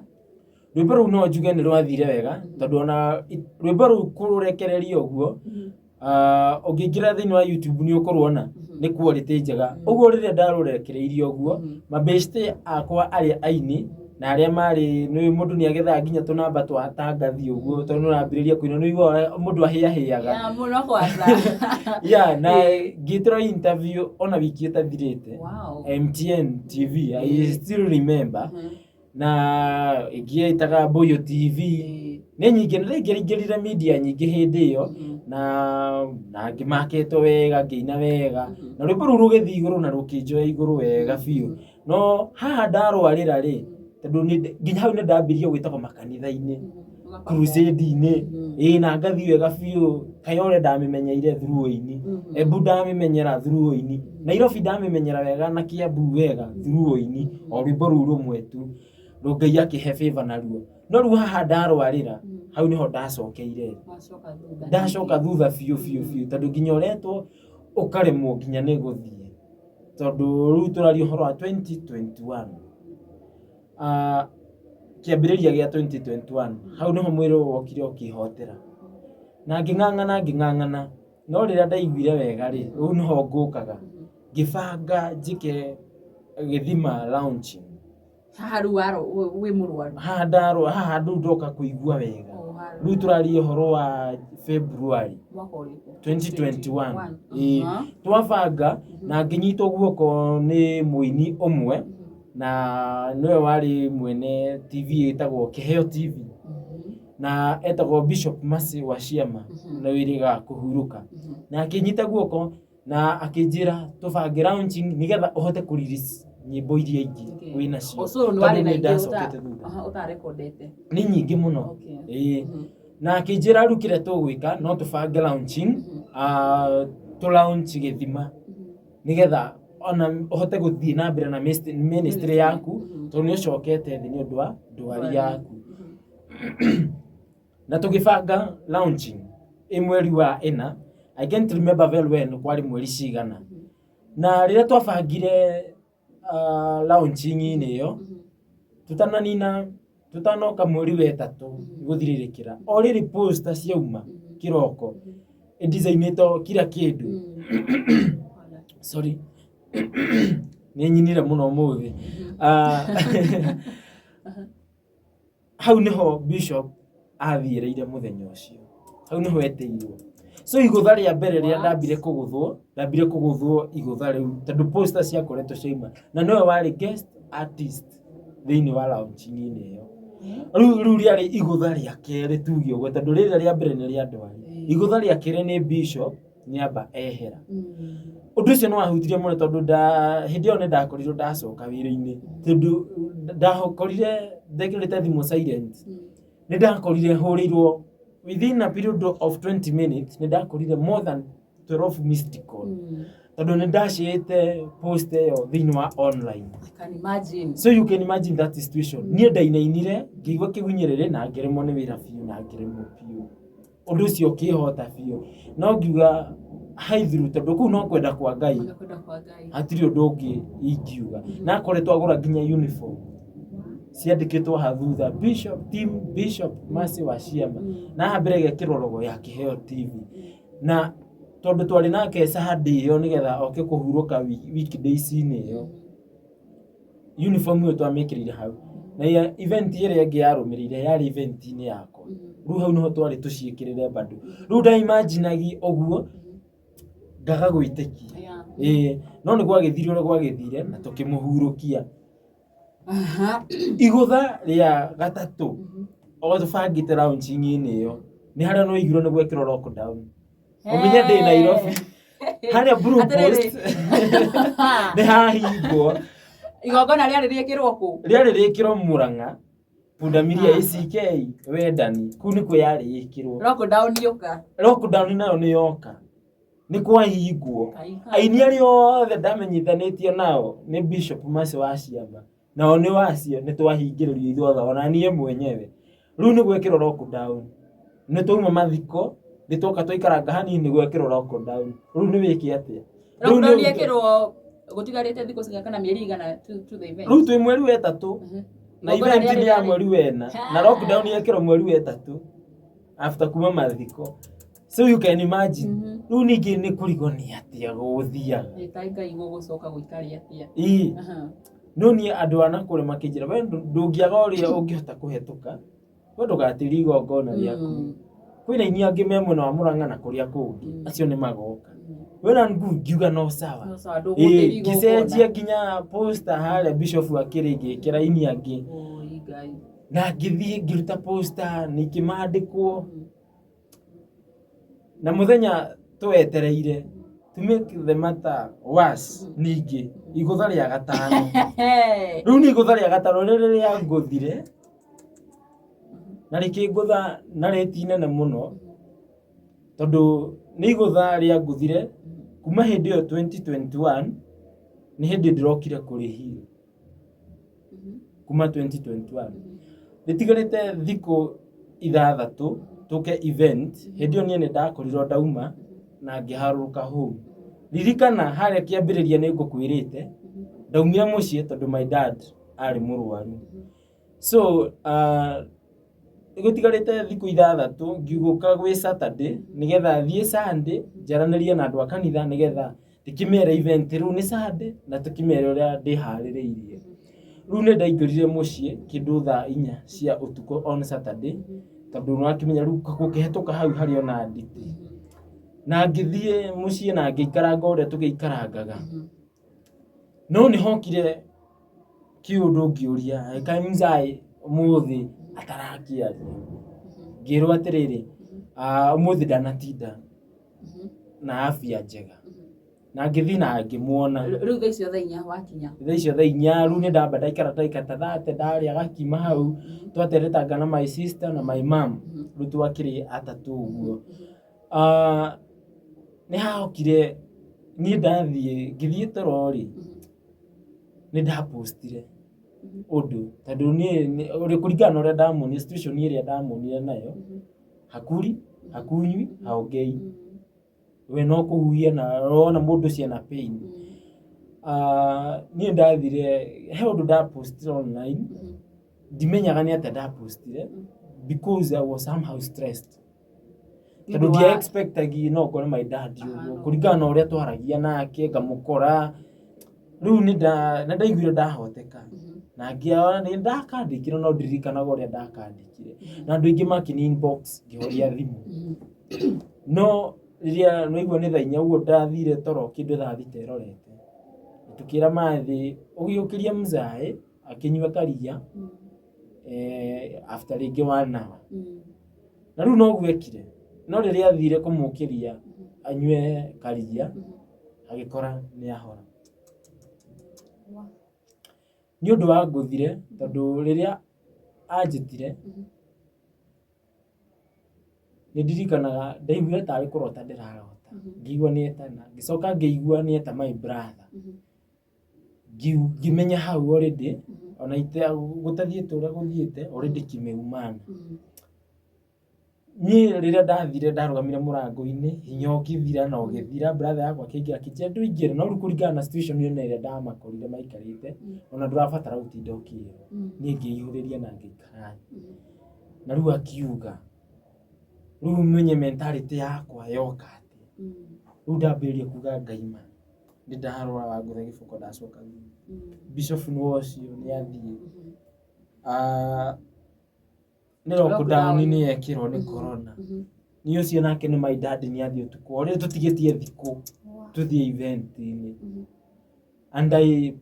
Rwĩmbo rũu no njuge nĩ rwathire wega tondũ ona rwĩmbo rũu kũrũrekereria ũguo ũngĩingĩra thĩinĩ wa YouTube nĩ ũkũruona nĩ quality njega. Ũguo rĩrĩa ndarũrekereirie ũguo mabeshte akwa arĩa aini na arĩa marĩ nĩ mũndũ nĩ agethaga nginya tũnamba twa tangathi ũguo tondũ nĩ ũrambĩrĩria kũina nĩ ũiguaga mũndũ ahĩahĩaga. Ya mũno kwanza. Yeah, na ngĩtĩrwo interview ona wiki ĩtathirĩte. Wow. MTN TV, I still remember. Na ĩngĩ ĩtaga Mboyo TV. Nĩ nyingĩ nĩ ndaingĩrire media nyingĩ hĩndĩ ĩyo na ngĩmaketwo wega ngĩina wega na rwĩmbo rũu rũgĩthiĩ igũrũ na rũkĩnjoya igũrũ wega biũ. No haha ndarwarĩra rĩ, tondũ nginya hau nĩ ndambirie gwĩtagwo makanitha-inĩ, crusade-inĩ, ĩĩ na ngathiĩ wega biũ. Kayole ndamĩmenyeire through ũini, Embu ndamĩmenyera through ũini, Nairobi ndamĩmenyera wega na Kiambu wega through ũini, o rwĩmbo rũu rũmwe tu. Rĩu Ngai akĩhe favor naruo. No rĩu haha ndarwarĩra, hau nĩho ndacokeire. Ndacoka thutha biũ biũ biũ tondũ nginya ũretwo ũkaremwo nginya nĩ gũthiĩ. Tondũ rĩu tũraria ũhoro wa 2021. Kĩambĩrĩria gĩa 2021 hau nĩho mwĩrĩ wokire ũkĩhotera. Na ngĩng'ang'ana ngĩng'ang'ana, no rĩrĩa ndaiguire wega rĩ, rĩu nĩho ngũkaga, ngĩbanga njĩke gĩthima launching. Haha rĩu wĩ mũrwaru? Haha ndarwa, haha rĩu ndoka kũigua wega. Oh, haha. Rĩu tũraria ũhoro wa February Mwaka ũrĩkũ? 2021. Ĩĩ, Aha. twabanga na ngĩnyitwo guoko nĩ mũini ũmwe, na nĩwe warĩ mwene TV ĩtagwo Kĩheo TV, na etagwo Bishop Mercy wa Ciama, na wĩrĩgaga kũhurũka. Na akĩnyita guoko na akĩnjĩra tũbange launching nĩgetha ũhote kũ release nyĩmbo iria ingĩ wĩ nacio. Ũcũrũ nĩ Tondũ warĩ na nĩ ingĩ ndacokete thutha. ũtarekondete? Nĩ nyingĩ mũno. Ĩĩ. Na akĩnjĩra rĩu kĩrĩa tũgwĩka no tũbange launching, tũ launch gĩthima nĩgetha ona ũhote gũthiĩ na mbere na ministry yaku, tondũ nĩ ũcokete thĩ nĩ ũndũ wa ndwari yaku. Na tũgĩbanga launching ĩ mweri wa ĩna, I can't remember very well kwarĩ mweri cigana. Na rĩrĩa twabangire launching-inĩ ĩyo, tũtananina, tũtanoka mweri wa ĩtatũ gũthirĩrĩkĩra, o rĩrĩ poster ciauma kĩroko, ĩndicainĩtwo kila kĩndũ. Sorry, nĩ nyinire mũno ũmũthĩ. Hau nĩho Bishop athiĩrĩire mũthenya ũcio, hau nĩho etĩirwo. So igũtha rĩa mbere rĩrĩa What? ndambire kũgũthwo, ndambire kũgũthwo igũtha rĩu tondũ poster ciakoretwo ciauma, na nĩwe warĩ guest artist thĩinĩ wa launching-inĩ ĩyo. Rĩu rĩarĩ igũtha rĩa kerĩ tuge ũguo, tondũ rĩrĩa rĩa mbere nĩ rĩa ndwari. Igũtha rĩa kerĩ nĩ Bishop nĩamba ehera. Ũndũ ũcio nĩ wahutirie mũno tondũ hĩndĩ ĩyo nĩ ndakorirwo ndacoka wĩra-inĩ, tondũ ndakorire ndekĩrĩte thimũ silent, nĩ ndakorire hũrĩirwo within a period of 20 minutes, nĩ ndakorire more than 12 missed call, tondũ nĩ ndacĩte post ĩyo thĩinĩ wa online. I can imagine. So you can imagine that situation. Niĩ ndainainire, ngĩigua kĩgunyĩrĩrĩ na ngĩremwo nĩ wĩra biũ, na ngĩremwo biũ. Ũndũ ũcio ũkĩhota biũ, no ngiuga haithiru, tondũ kũu no kwenda kwa Ngai. Ona kwenda kwa Ngai. Hatirĩ ũndũ ũngĩ ingiuga. Na akoretwo agũra nginya uniform ciandĩkĩtwo ha thutha Bishop team Bishop Mercy wa Ciama, na haha mbere ĩgekĩrwo logo ya Kĩheo TV. Na tondũ twarĩ nake Saturday ĩyo nĩgetha oke kũhurũka weekdays-inĩ ĩyo, uniform ĩyo twamĩkĩrire hau. Na event ĩrĩa ĩngĩ yarũmĩrĩire yarĩ event-inĩ yakwa, rĩu hau nĩho twarĩ tũciĩkĩrĩre bado. Rĩu ndaimajinagi ũguo ngaga gwĩtĩkia. Ĩĩ, no nĩ gwagĩthire ũrĩa gwagĩthire na tũkĩmũhurũkia. Igũtha rĩa gatatũ o tũbangĩte launching-inĩ ĩyo, nĩ harĩa no igirwo nĩ gwekĩrwo lockdown. Ũmenye ndĩ Nairobi harĩa Blue Atĩrĩrĩ. Post nĩ hahingwo. Igongona rĩarĩ rĩkĩrwo kũ? Rĩarĩ rĩkĩrwo Murang'a, Pundamilia ACK Wendani, kũu nĩkuo yarĩ ĩkĩrwo. Lockdown yũka. Lockdown nayo nĩ yoka, nĩ kwahingwo. Aini arĩa othe ndamenyithanĩtio nao nĩ Bishop Mercy wa Ciama, nao nĩ wacio nĩ twahingĩrĩrio ithuothe, ona niĩ mwenyewe. Rĩu nĩ gwekĩrwo lockdown, nĩ twauma mathiko, nĩ twoka twaikaranga hanini, nĩ gwekĩrwo lockdown. Rĩu nĩ wĩke atĩa? Rĩu nĩ Lockdown wĩke- yekĩrwo gũtigarĩte thikũ cigana kana mĩeri igana to the event? Rĩu twĩ mweri wa ĩtatũ na Igongona event rĩarĩ nĩ ya rĩarĩ- mweri wa ĩna, na lockdown yekĩrwo mweri wa ĩtatũ after kuma mathiko. So you can imagine. Rĩu ningĩ nĩ kũrigwo nĩ atĩa gũgũthiaga. Ĩtai Ngai gũgũcoka gũikare atĩa. Ĩĩ. No niĩ andũ a nakũrĩa makĩnjĩra, we ndũngĩaga ũrĩa ũngĩhota kũhetũka, we ndũgatĩrie igongona rĩaku. Kwĩna aini angĩ me mwena wa Mũrang'a na kũrĩa kũngĩ, acio nĩ magoka. We na ngiuga no sawa. No sawa, Ĩĩ, ndũgũtĩria ngĩcenjia igongona. nginya poster harĩa Bishop akĩrĩ, ngĩkĩra aini angĩ. Oi, Ngai. Na ngĩthiĩ ngĩruta poster na ikĩmandĩkwo. Na mũthenya twetereire, to make the matter worse, ningĩ igũtha rĩa gatano. Rĩu nĩ igũtha rĩa gatano rĩrĩ rĩangũthire na rĩkĩngũtha na rĩti nene mũno, tondũ nĩ igũtha rĩangũthire kuma hĩndĩ ĩyo 2021 nĩ hĩndĩ ndĩrokire kũrĩhio. Kuma 2021 rĩtigarĩte thikũ ithathatũ tũke event, hĩndĩ ĩyo niĩ nĩ ndakorirwo ndauma na ngĩharũrũka home. Ririkana harĩa kĩambĩrĩria nĩ ngũkwĩrĩte ndaumire mũciĩ tondũ my dad arĩ mũrwaru. So Gũtigarĩte thikũ 6 ngiugũka gwĩ Saturday nĩgetha thiĩ Sunday njaranĩrie na andũ a kanitha nĩgetha ndĩkĩmere event rĩu nĩ Sunday na tũkĩmere ũrĩa ndĩharĩrĩirie. Rĩu nĩ ndaingĩrire mũciĩ kĩndũ thaa 4 cia ũtukũ on Saturday, tondũ nĩwakĩmenya rĩu gũkĩhetũka hau harĩ ona nditi. Na ngĩthiĩ mũciĩ na ngĩikaranga ũrĩa tũgĩikarangaga. No nĩ hokire kĩũndũ ngĩũria, kaĩ mzai ũmũthĩ atarakĩaria? Ngĩrwo atĩrĩrĩ, ũmũthĩ ndanatinda na afya njega. Na ngĩthiĩ na ngĩmuona. Rĩu thaa icio thaa 4 wakinya? Thaa icio thaa 4 rĩu nĩ ndamba ndaikara ndagĩka ta 30 ndarĩa gakima hau, twateretanga na my sister na my mom, rĩu twakĩrĩ atatũ ũguo. Nĩ hahokire niĩ ndathiĩ ngĩthiĩ toro rĩ, nĩ ndapostire ũndũ tondũ niĩ kũringana na ũrĩa ndamuonire, situation ĩrĩa ndamuonire nayo, hakuri, hakunywi, haongei. We no kũhuhia na wona mũndũ ũcio ena pain. Niĩ ndathire he ũndũ ndapostire online, ndimenyaga nĩ atĩa ndapostire because I was somehow stressed. Tondũ ndia expectagi no ngore my dad ũguo, kũringana na ũrĩa twaragia nake ngamũkora. Rĩu nĩ ndaiguire ndahoteka na nĩ ndakandĩkire, no ndirikanaga ũrĩa ndakandĩkire, na andũ aingĩ makĩni inbox ngĩhoria thimũ. No rĩrĩa naigua nĩ thaa 4 ũguo ndathire toro kĩndũ thaa 6 ĩrorete, tũkĩra mathĩ ũgĩũkĩria mzae akĩnyua karia after rĩngĩ one hour. Na rĩu noguo ekire, no rĩrĩa athire kũmũkĩria anyue karia, agĩkora nĩ ahora. Nĩ ũndũ wa ngũthire, tondũ rĩrĩa anjĩtire nĩ ndirikanaga ndaiguire tarĩ kũrota ndĩrarota, ngĩigua nĩ etana, ngĩcoka ngĩigua nĩ eta my brother. Ngĩmenya hau already ona gũtathiĩte ũrĩa gũthiĩte already kimeumana. Niĩ rĩrĩa ndathire ndarũgamire mũrango-inĩ, hinya ũkĩthira na ũgĩthira, brother yakwa akĩingĩra akĩnjĩra ndũingĩre, no rĩu kũringana na situation ĩno ĩrĩa ndamakorire maikarĩte, ona ndũrabatara gũtinda ũkĩrwo. Niĩ ngĩihũrĩria na ngĩikara thĩ. Na rĩu akiuga, rĩu ũmenye mentality yakwa yoka atĩa. Rĩu ndambĩrĩria kuga ngaima, nĩ ndarwara wangũtha gĩboko ndacoka thutha. Bishop nĩ ũcio nĩ athiĩ. Nĩ lockdown nĩ yekĩrwo nĩ corona. Nĩ ũcio nake nĩ my dad nĩ athiĩ ũtukũ. O rĩrĩ tũtigĩtie thikũ tũthiĩ event-inĩ. And I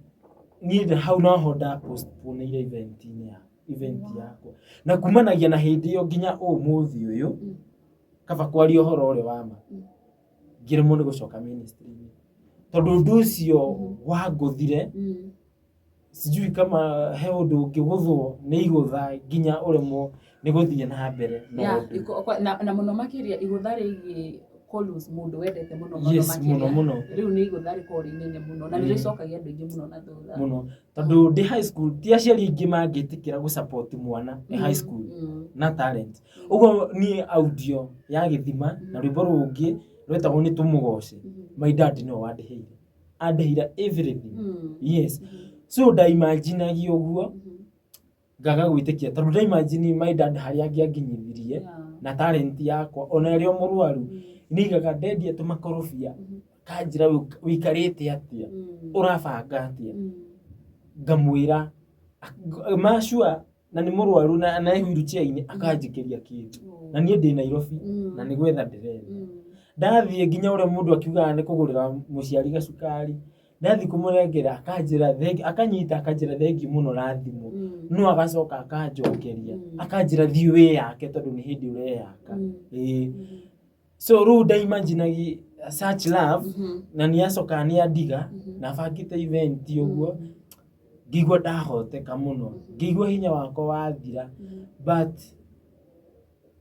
niĩ hau noho nda postpone event-inĩ ya event yakwa. Na kumanagia na hĩndĩ ĩyo nginya ũmũthĩ ũyũ, kaba kwaria ũhoro ũrĩa wa ma, ngĩremwo nĩ gũcoka ministry-inĩ. Tondũ ũndũ ũcio wangũthire, sijui kama he ũndũ ũngĩgũthwo nĩ igũtha nginya ũremwo nĩ gũthiĩ na mbere na ũndũ. Na mũno makĩria igũtha rĩgiĩ kũ lose mũndũ wendete mũno mũno Yes, mũno makĩria. Mũno. Rĩu nĩ igũtha rĩkoragwo rĩ inene mũno na nĩ rĩcokagia andũ aingĩ mũno na thutha. Mũno, tondũ ndĩ high school ti aciari aingĩ mangĩtĩkĩra gũ support mwana e high school na talent ũguo. Niĩ audio ya gĩthima na rwĩmbo rũngĩ rwetagwo nĩ tũmũgoce, my dad no wandĩhĩire, andĩhĩire everything. Yes, so ndaimaginagia ũguo ngaga gwĩtĩkia, tondũ ndaimagine my dad harĩa angĩanginyithirie na talent yakwa ona ĩrĩ o mũrwaru. Nĩigaga ndendia tũmakorobia, kanjĩra wĩikarĩte atĩa, ũrabanga atĩa, ngamwĩra macua na nĩ mũrwaru na e wheelchair-inĩ, akanjĩkĩria kĩndũ na niĩ ndĩ Nairobi na nĩ gwetha ndĩretha. Ndathiĩ nginya ũrĩa mũndũ akiugaga nĩ kũgũrĩra mũciari gacukari, ndathiĩ kũmũnengera akanjĩra akanyita akanjĩra thengiũ mũno na thimũ, no agacoka akanjokeria akanjĩra thiĩ wĩyake tondũ nĩ hĩndĩ ũreyaka. Ĩĩ, so rĩu ndaimaginagi such love na nĩ acoka nĩ andiga na bangĩte event ũguo, ngĩigua ndahoteka mũno, ngĩigua hinya wakwa wathira, but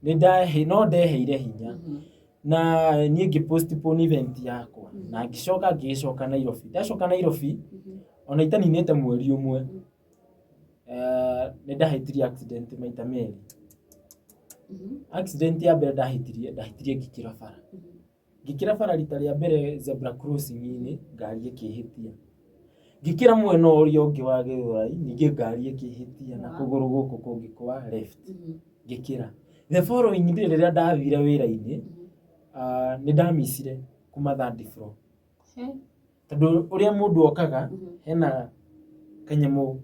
nĩ ndahe no ndeheire hinya na niĩ ngĩ postpone event yakwa na ngĩcoka ngĩgĩcoka Nairobi. Ndacoka Nairobi, ona itaninĩte mweri ũmwe, nĩ ndahĩtirie accident maita merĩ. Accident ya mbere ndahĩtirie ngĩkĩra bara. Ngĩkĩra bara rita rĩa mbere zebra crossing-inĩ, ngari ĩkĩhĩtia. Ngĩkĩra mwena ũrĩa ũngĩ wa Gĩthũrai, ningĩ ngari ĩkĩhĩtia na kũgũrũ gũkũ kũngĩ kwa left. Ngĩkĩra. The following day rĩrĩa ndathire wĩra-inĩ, nĩ ndamicire kuma third floor. Tondũ ũrĩa mũndũ okaga, hena kanyamũ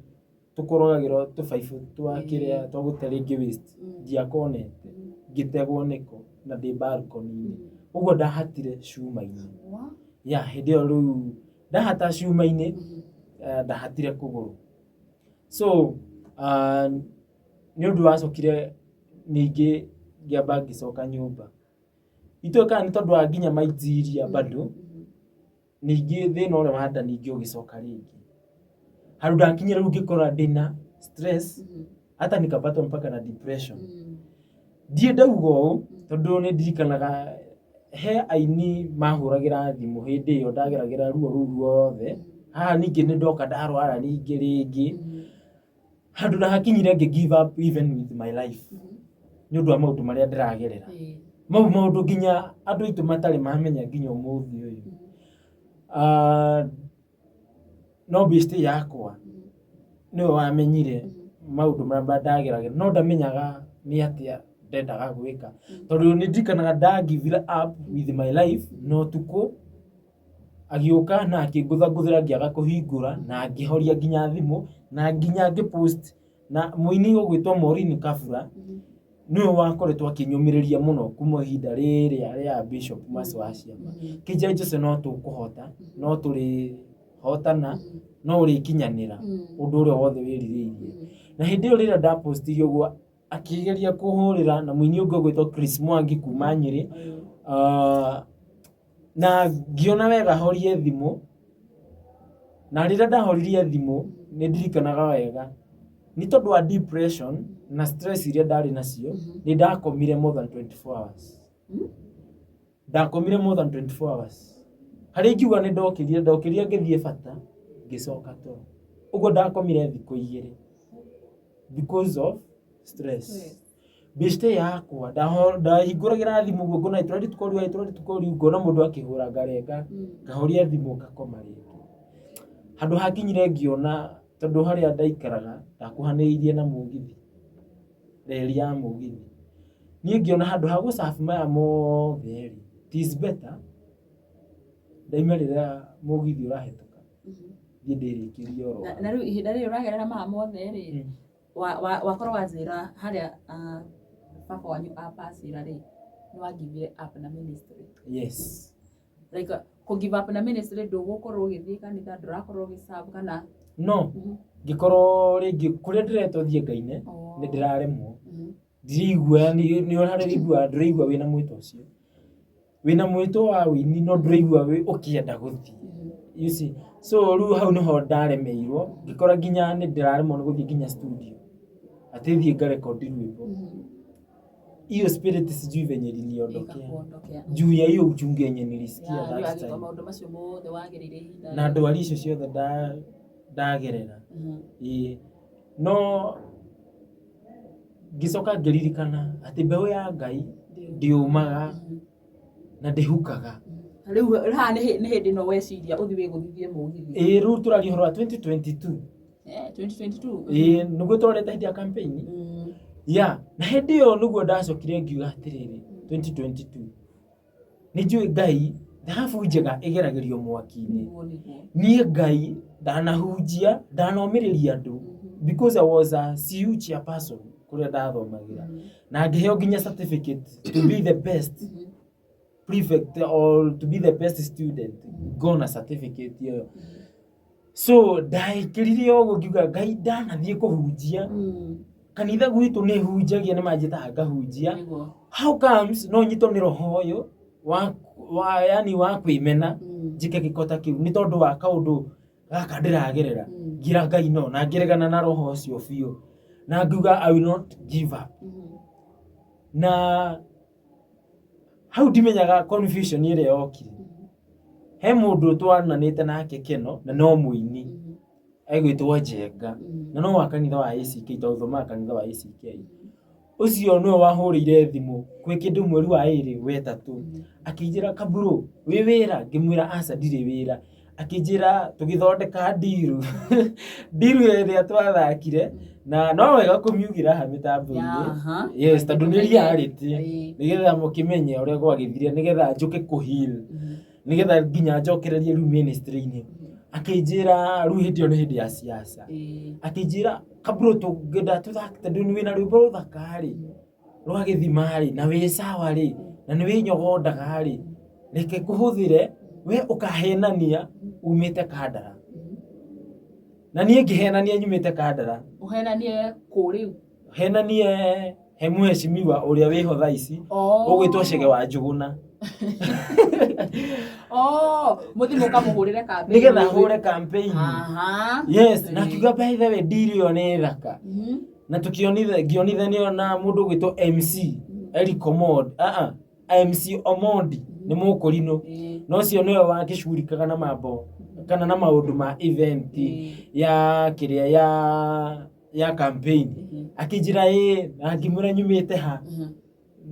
tũkorogagĩrwo tũbaibũ twa kĩrĩa twa gũte rĩngĩ waste, ndiakonete, ngĩtegwo nĩko na ndĩ balcony-inĩ. Ũguo ndahatire cuma-inĩ. Ya hĩndĩ ĩyo rĩu ndahata cuma-inĩ, ndahatire kũgũrũ. So nĩ ũndũ wacokire ningĩ ngĩamba ngĩcoka nyũmba. Itoĩ kana nĩ tondũ wa nginya maitiria bado, ningĩ thĩna ũrĩa wa nda ningĩ ũgĩcoka rĩngĩ. Handũ ndakinyire rĩu ngĩkora ndĩna stress, hata nikapatwa mpaka na depression. Ndiĩ ndauga ũũ tondũ nĩ ndirikanaga he aini mahũragĩra thimũ hĩndĩ ĩyo ndageragĩra ruo rũu ruothe. Haha ningĩ nĩ ndoka ndarwara ningĩ rĩngĩ. Handũ ndahakinyire ngĩ give up even with my life nĩ ũndũ wa maũndũ marĩa ndĩragerera. Mau maũndũ nginya andũ aitũ matarĩ mamenya nginya ũmũthĩ ũyũ. No best yakwa nĩwe wamenyire maũndũ marĩa ndageragĩra no ndamenyaga nĩ atĩa ndendaga gwĩka. Tondũ nĩ ndirikanaga nda give up with my life na ũtukũ agĩũka na akĩngũthangũthĩra ngĩaga kũhingũra na ngĩhoria nginya thimũ na nginya ngĩ post na mũini ũgwĩtwo Maureen Kabura nĩwe wakoretwo akĩnyũmĩrĩria mũno kuma ihinda rĩrĩa rĩa Bishop Mercy wa Ciama. Kĩnjĩra Jose no tũkũhota, no tũrĩhotana, no ũrĩkinyanĩra ũndũ ũrĩa wothe wĩrirĩirie. Na hĩndĩ ĩyo rĩrĩa ndapostirie ũguo akĩgeria kũhũrĩra na mũini ũngĩ ũgwĩtwo Chris Mwangi kuma Nyĩrĩ, na ngĩona wega horie thimũ, na rĩrĩa ndahoririe thimũ nĩ ndirikanaga wega nĩ tondũ wa depression na stress iria ndarĩ nacio, nĩ ndakomire more than 24 hours. Ndakomire more than 24 hours. Harĩa ingiuga nĩ ndokĩrire, ndokĩrire ngĩthiĩ bata, ngĩcoka toro. Ũguo ndakomire thikũ 2 because of stress. Beshte yakwa ndahingũragĩra thimũ ũguo ngona it's ready to call you, it's ready to call you, ngona mũndũ akĩhũra ngarenga, ngahoria thimũ ngakoma rĩngĩ. Handũ hakinyire ngĩona tondũ harĩa ndaikaraga ndakuhanĩrĩirie na mũgithi, reri ya mũgithi. Niĩ ngĩona handũ ha gũ serve maya mothe rĩ, it is better ndaime rĩrĩa mũgithi ũrahĩtũka, thiĩ ndĩrĩkĩrie oro. Na rĩu ihinda rĩrĩ ũragerera maya mothe rĩ, wakorwo wanjĩra harĩa baba wanyu apacĩra rĩ, nĩ wagivire up na ministry? Yes. Like kũ give up na ministry, ndũgũkorwo ũgĩthiĩ kanitha, ndũrakorwo ũgĩserve kana? No ngĩkorwo rĩngĩ kũrĩa ndĩretwo thiĩ ngaine nĩ ndĩraremwo, ndiraigua nĩ ũrarĩigua, ndũraigua wĩna mwĩto ũcio, wĩna mwĩto wa wĩini, no ndũraigua wĩ ũkĩenda gũthiĩ, you see. So rĩu hau nĩho ndaremeirwo, ngĩkora nginya nĩ ndĩraremwo nĩ gũthiĩ nginya studio atĩ thiĩ ngarekondi rwĩmbo. Hiyo spirit sijui venye iliniondokea Ĩgakuondokea. Juu ya hiyo uchungu yenye nilisikia Ya, that rĩu time maũndũ macio mothe wagereire ihinda na ndwari icio ciothe ndagerera. Ĩĩ, no ngĩcoka ngĩririkana atĩ mbeũ ya Ngai ndĩũmaga na ndĩhukaga. Rĩu haha nĩ hĩndĩ ĩno weciria ũthiĩ wĩgũthithie mũgithi? Ĩĩ, rĩu tũraria ũhoro wa 2022. 2022. Ĩĩ, nĩguo twarete hĩndĩ ya campaign. Ya na hĩndĩ ĩyo nĩguo ndacokire ngiuga atĩrĩrĩ, 2022 nĩ njũĩ Ngai, thahabu njega ĩgeragĩrio mwaki-inĩ. Nĩguo nĩguo. Niĩ Ngai ndanahunjia, ndanomĩrĩria andũ because I was a CU chairperson kũrĩa ndathomagĩra na ngĩheo nginya certificate to be the best prefect or to be the best student, ngona certificate ĩyo. So ndaĩkĩrire ũguo ngiuga Ngai ndanathiĩ kũhunjia kanitha gwitũ, nĩ hunjagia, nĩ manjĩtaga ngahunjia. How comes no nyitwo nĩ roho ũyũ wa yani wa kwĩmena, njĩke gĩko ta kĩu nĩ tondũ wa kaũndũ gaka ndĩragerera? Ngira Ngai no na ngĩregana na roho ũcio biũ na ngiuga I will not give up. Na hau ndimenyaga confusion ĩrĩa yokire. He mũndũ twananĩte nake keno na no mũini egwĩtwo Njenga na no wa kanitha wa ACK, tondũ thomaga kanitha wa ACK. Ũcio nĩwe wahũrĩire thimũ kwĩ kĩndũ mweri wa ĩrĩ wetatũ, akĩnjĩra, "Kaburo, wĩ wĩra?" Ngĩmwĩra, "Aca, ndirĩ wĩra." Akĩnjĩra tũgĩthondeka ndiru ndiru ĩrĩa twathakire. Na no wega kũmiugĩra haha mĩtambo-inĩ. Yes, tondũ nĩ reality. Nĩgetha mũkĩmenye ũrĩa gwagĩthire, nĩgetha njũke kũheal, nĩgetha nginya njokererie rĩu ministry-inĩ. Akĩnjĩra rĩu hĩndĩ ĩyo nĩ hĩndĩ ya siasa. Akĩnjĩra kabro tũngĩenda tũthake tondũ wĩna rwĩmbo rũthaka rĩ, rwa gĩthima rĩ, na wĩ sawa rĩ, na nĩ wĩnyogondaga rĩ, reke ngũhũthĩre we ũkahenania umĩte Kandara. Na niĩ ngĩhenania nyumĩte Kandara. Ũhenanie kũ rĩu? Henanie he mheshimiwa ũrĩa wĩho thaa ici ũgwĩtwo Chege wa Njũgũna. Oh, mũthiĩ mũkamũhũrĩre campaign. Nĩgetha hũre campaign. Yes, na akiuga by the way deal ĩyo nĩ thaka. Na tũkĩonitha ngĩonithanio na mũndũ ũgwĩtwo MC Eric Omondi. MC Omondi nĩ mũkũrinũ. Na ũcio nĩwe wakĩcugurikaga na mambo kana na maũndũ ma event ya kĩrĩa ya campaign. Akĩnjĩra ĩĩ, na ngĩmwĩra nyumĩte ha.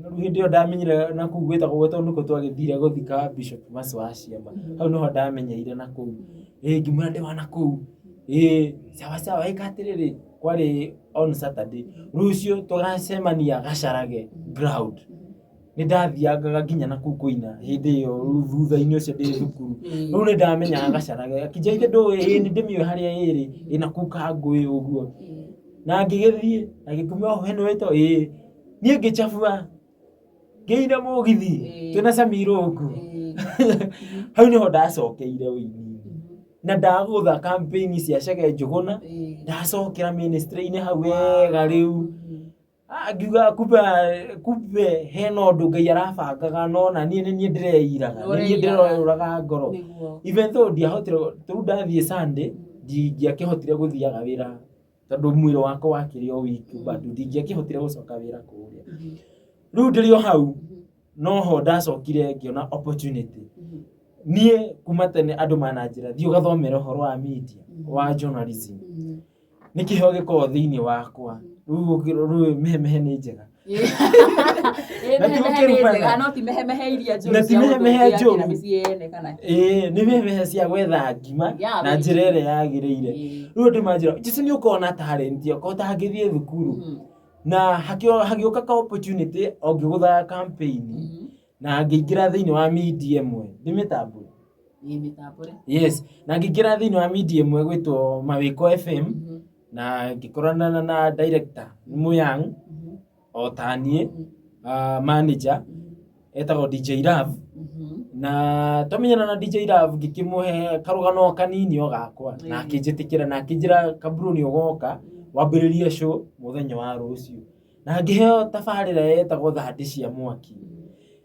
Rĩu hĩndĩ ĩyo ndamenyire na kũu gwĩtagwo gwĩtagwo nĩkuo twagĩthire gũthika Bishop Mercy wa Ciamba. Hau nĩho ndamenyeire na kũu. Ĩĩ ngĩmwĩra ndĩ wa na kũu. Ĩĩ sawa sawa ĩka atĩrĩrĩ, kwarĩ on Saturday. Rũciũ tũgacemania Gacarage ground. Nĩ ndathiangaga nginya na kũu kũina hĩndĩ ĩyo rĩu thutha-inĩ ũcio ndĩ thukuru. Rĩu nĩ ndamenyaga Gacarage. Akĩnjĩra ithe ndũĩ, ĩĩ nĩ ndĩmĩũĩ harĩa ĩrĩ, ĩ na kũu Kangũĩ ũguo. Na ngĩgĩthiĩ, na ngĩkumia we nĩwe wĩtagwo, ĩĩ. Niĩ ngĩcabua ngĩina mũgithi twĩna Sammy Irũngũ. Hau nĩho ndacokeire ũini na ndagũtha campaign cia Chege Njũgũna, ndacokera ministry-inĩ hau wega rĩu. Ngiuga kumbe kumbe hena ũndũ Ngai arabangaga no na niĩ nĩ niĩ ndĩreiraga, nĩ niĩ ndĩreyũraga ngoro. Even though ndiahotire, rĩu ndathiĩ Sunday ndingĩakĩhotire gũthiaga wĩra tondũ mwĩrĩ wakwa wakĩrĩ o weak bado ndingĩakĩhotire gũcoka wĩra kũrĩa. Rĩu ndĩrĩ o hau noho ndacokire ngĩona opportunity. Niĩ kuma tene andũ mananjĩra thiĩ ũgathomere ũhoro wa media, wa journalism. Nĩ kĩheo gĩkoragwo thĩinĩ wakwa. Rĩu mĩhemehe nĩ njega. Na ti gũkĩrumana. No ti mehemehe iria njũru. Na ti mehemehe njũru. Ĩĩ nĩ mehemehe cia gwetha ngima na njĩra ĩrĩa yagĩrĩire. Rĩu andũ manjĩra Jesu nĩ ũkoragwo na talent okorwo ũtangĩthiĩ thukuru. Na hagĩũka ka opportunity o ngĩgũthaga campaign na ngĩingĩra thĩinĩ wa media ĩmwe ndĩmĩtambũre. Yes, na ngĩingĩra thĩinĩ wa media ĩmwe gwĩtwo Mawĩko FM na ngĩkorana na director nĩ mũyang o ta niĩ, manager etagwo DJ Love. Na twamenyana na DJ Love ngĩkĩmũhe karũgano kanini o gakwa na akĩnjĩtĩkĩra na akĩnjĩra Kaburu nĩ ũgoka wambĩrĩrie show mũthenya wa rũciũ. Na ngĩheo tabarĩra yetagwo Thandĩ cia Mwaki.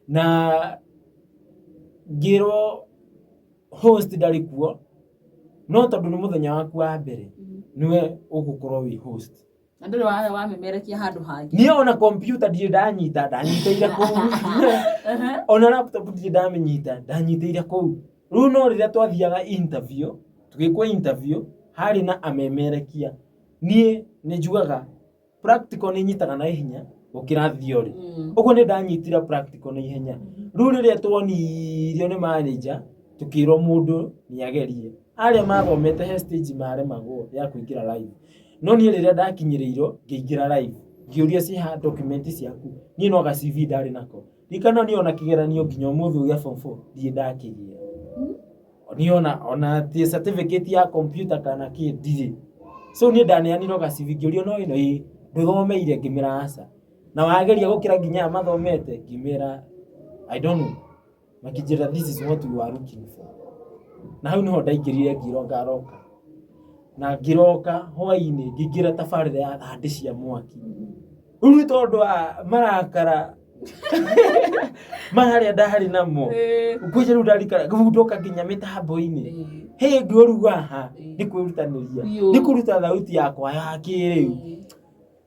Na ngĩrwo host ndarĩ kuo no tondũ nĩ mũthenya waku wa mbere nĩwe ũgũkorwo wĩ host. Na ndũrĩ wamemerekia handũ hangĩ. Niĩ ona computer ndirĩ ndanyita, ndanyitĩire kũu. Ona laptop ndirĩ ndamĩnyita, ndanyitĩire kũu. Rĩu no rĩrĩa twathiaga interview, tũgĩkwo interview, harĩ na amemerekia. Niĩ nĩ njugaga practical nĩ nyitaga na ihenya gũkĩra theory. Ũguo nĩ ndanyitire practical na ihenya. Rĩu rĩrĩa twonirio nĩ manager, tũkĩrwo mũndũ nĩ agerie. Arĩa mathomete he stage maremagwo ya kũingĩra live. No niĩ rĩrĩa ndakinyĩrĩirwo ngĩingĩra live, ngĩũria ciĩha document ciaku, niĩ no ga CV ndarĩ nako. Ririkana niĩ ona kĩgeranio nginya ũmũthĩ ũyũ gĩa form 4 ndirĩ ndakĩgĩa. Niĩ ona ti certificate ya computer kana kĩ ndirĩ. So niĩ ndaneanirwo ga CV ngĩũrio no ĩno ĩĩ, ndũthomeire ngĩmĩra aca. Na wageria gũkĩra nginya aya mathomete ngĩmera I don't know. Makĩnjĩra this is what you are looking for. Na hau nĩho ndaingĩrire ngĩrwo ngaroka. Na ngĩroka hwainĩ ngĩingĩra tabarĩra ya thandĩ cia mwaki. Rĩu nĩ tondũ wa marakara marĩa ndarĩ namo. Kwanja rĩu ndarikara rĩu ndoka nginya mĩtambo-inĩ. Hĩ ngĩũruga haha nĩ kwĩrutanĩria. Nĩ kũruta thauti yakwa ya kĩrĩu.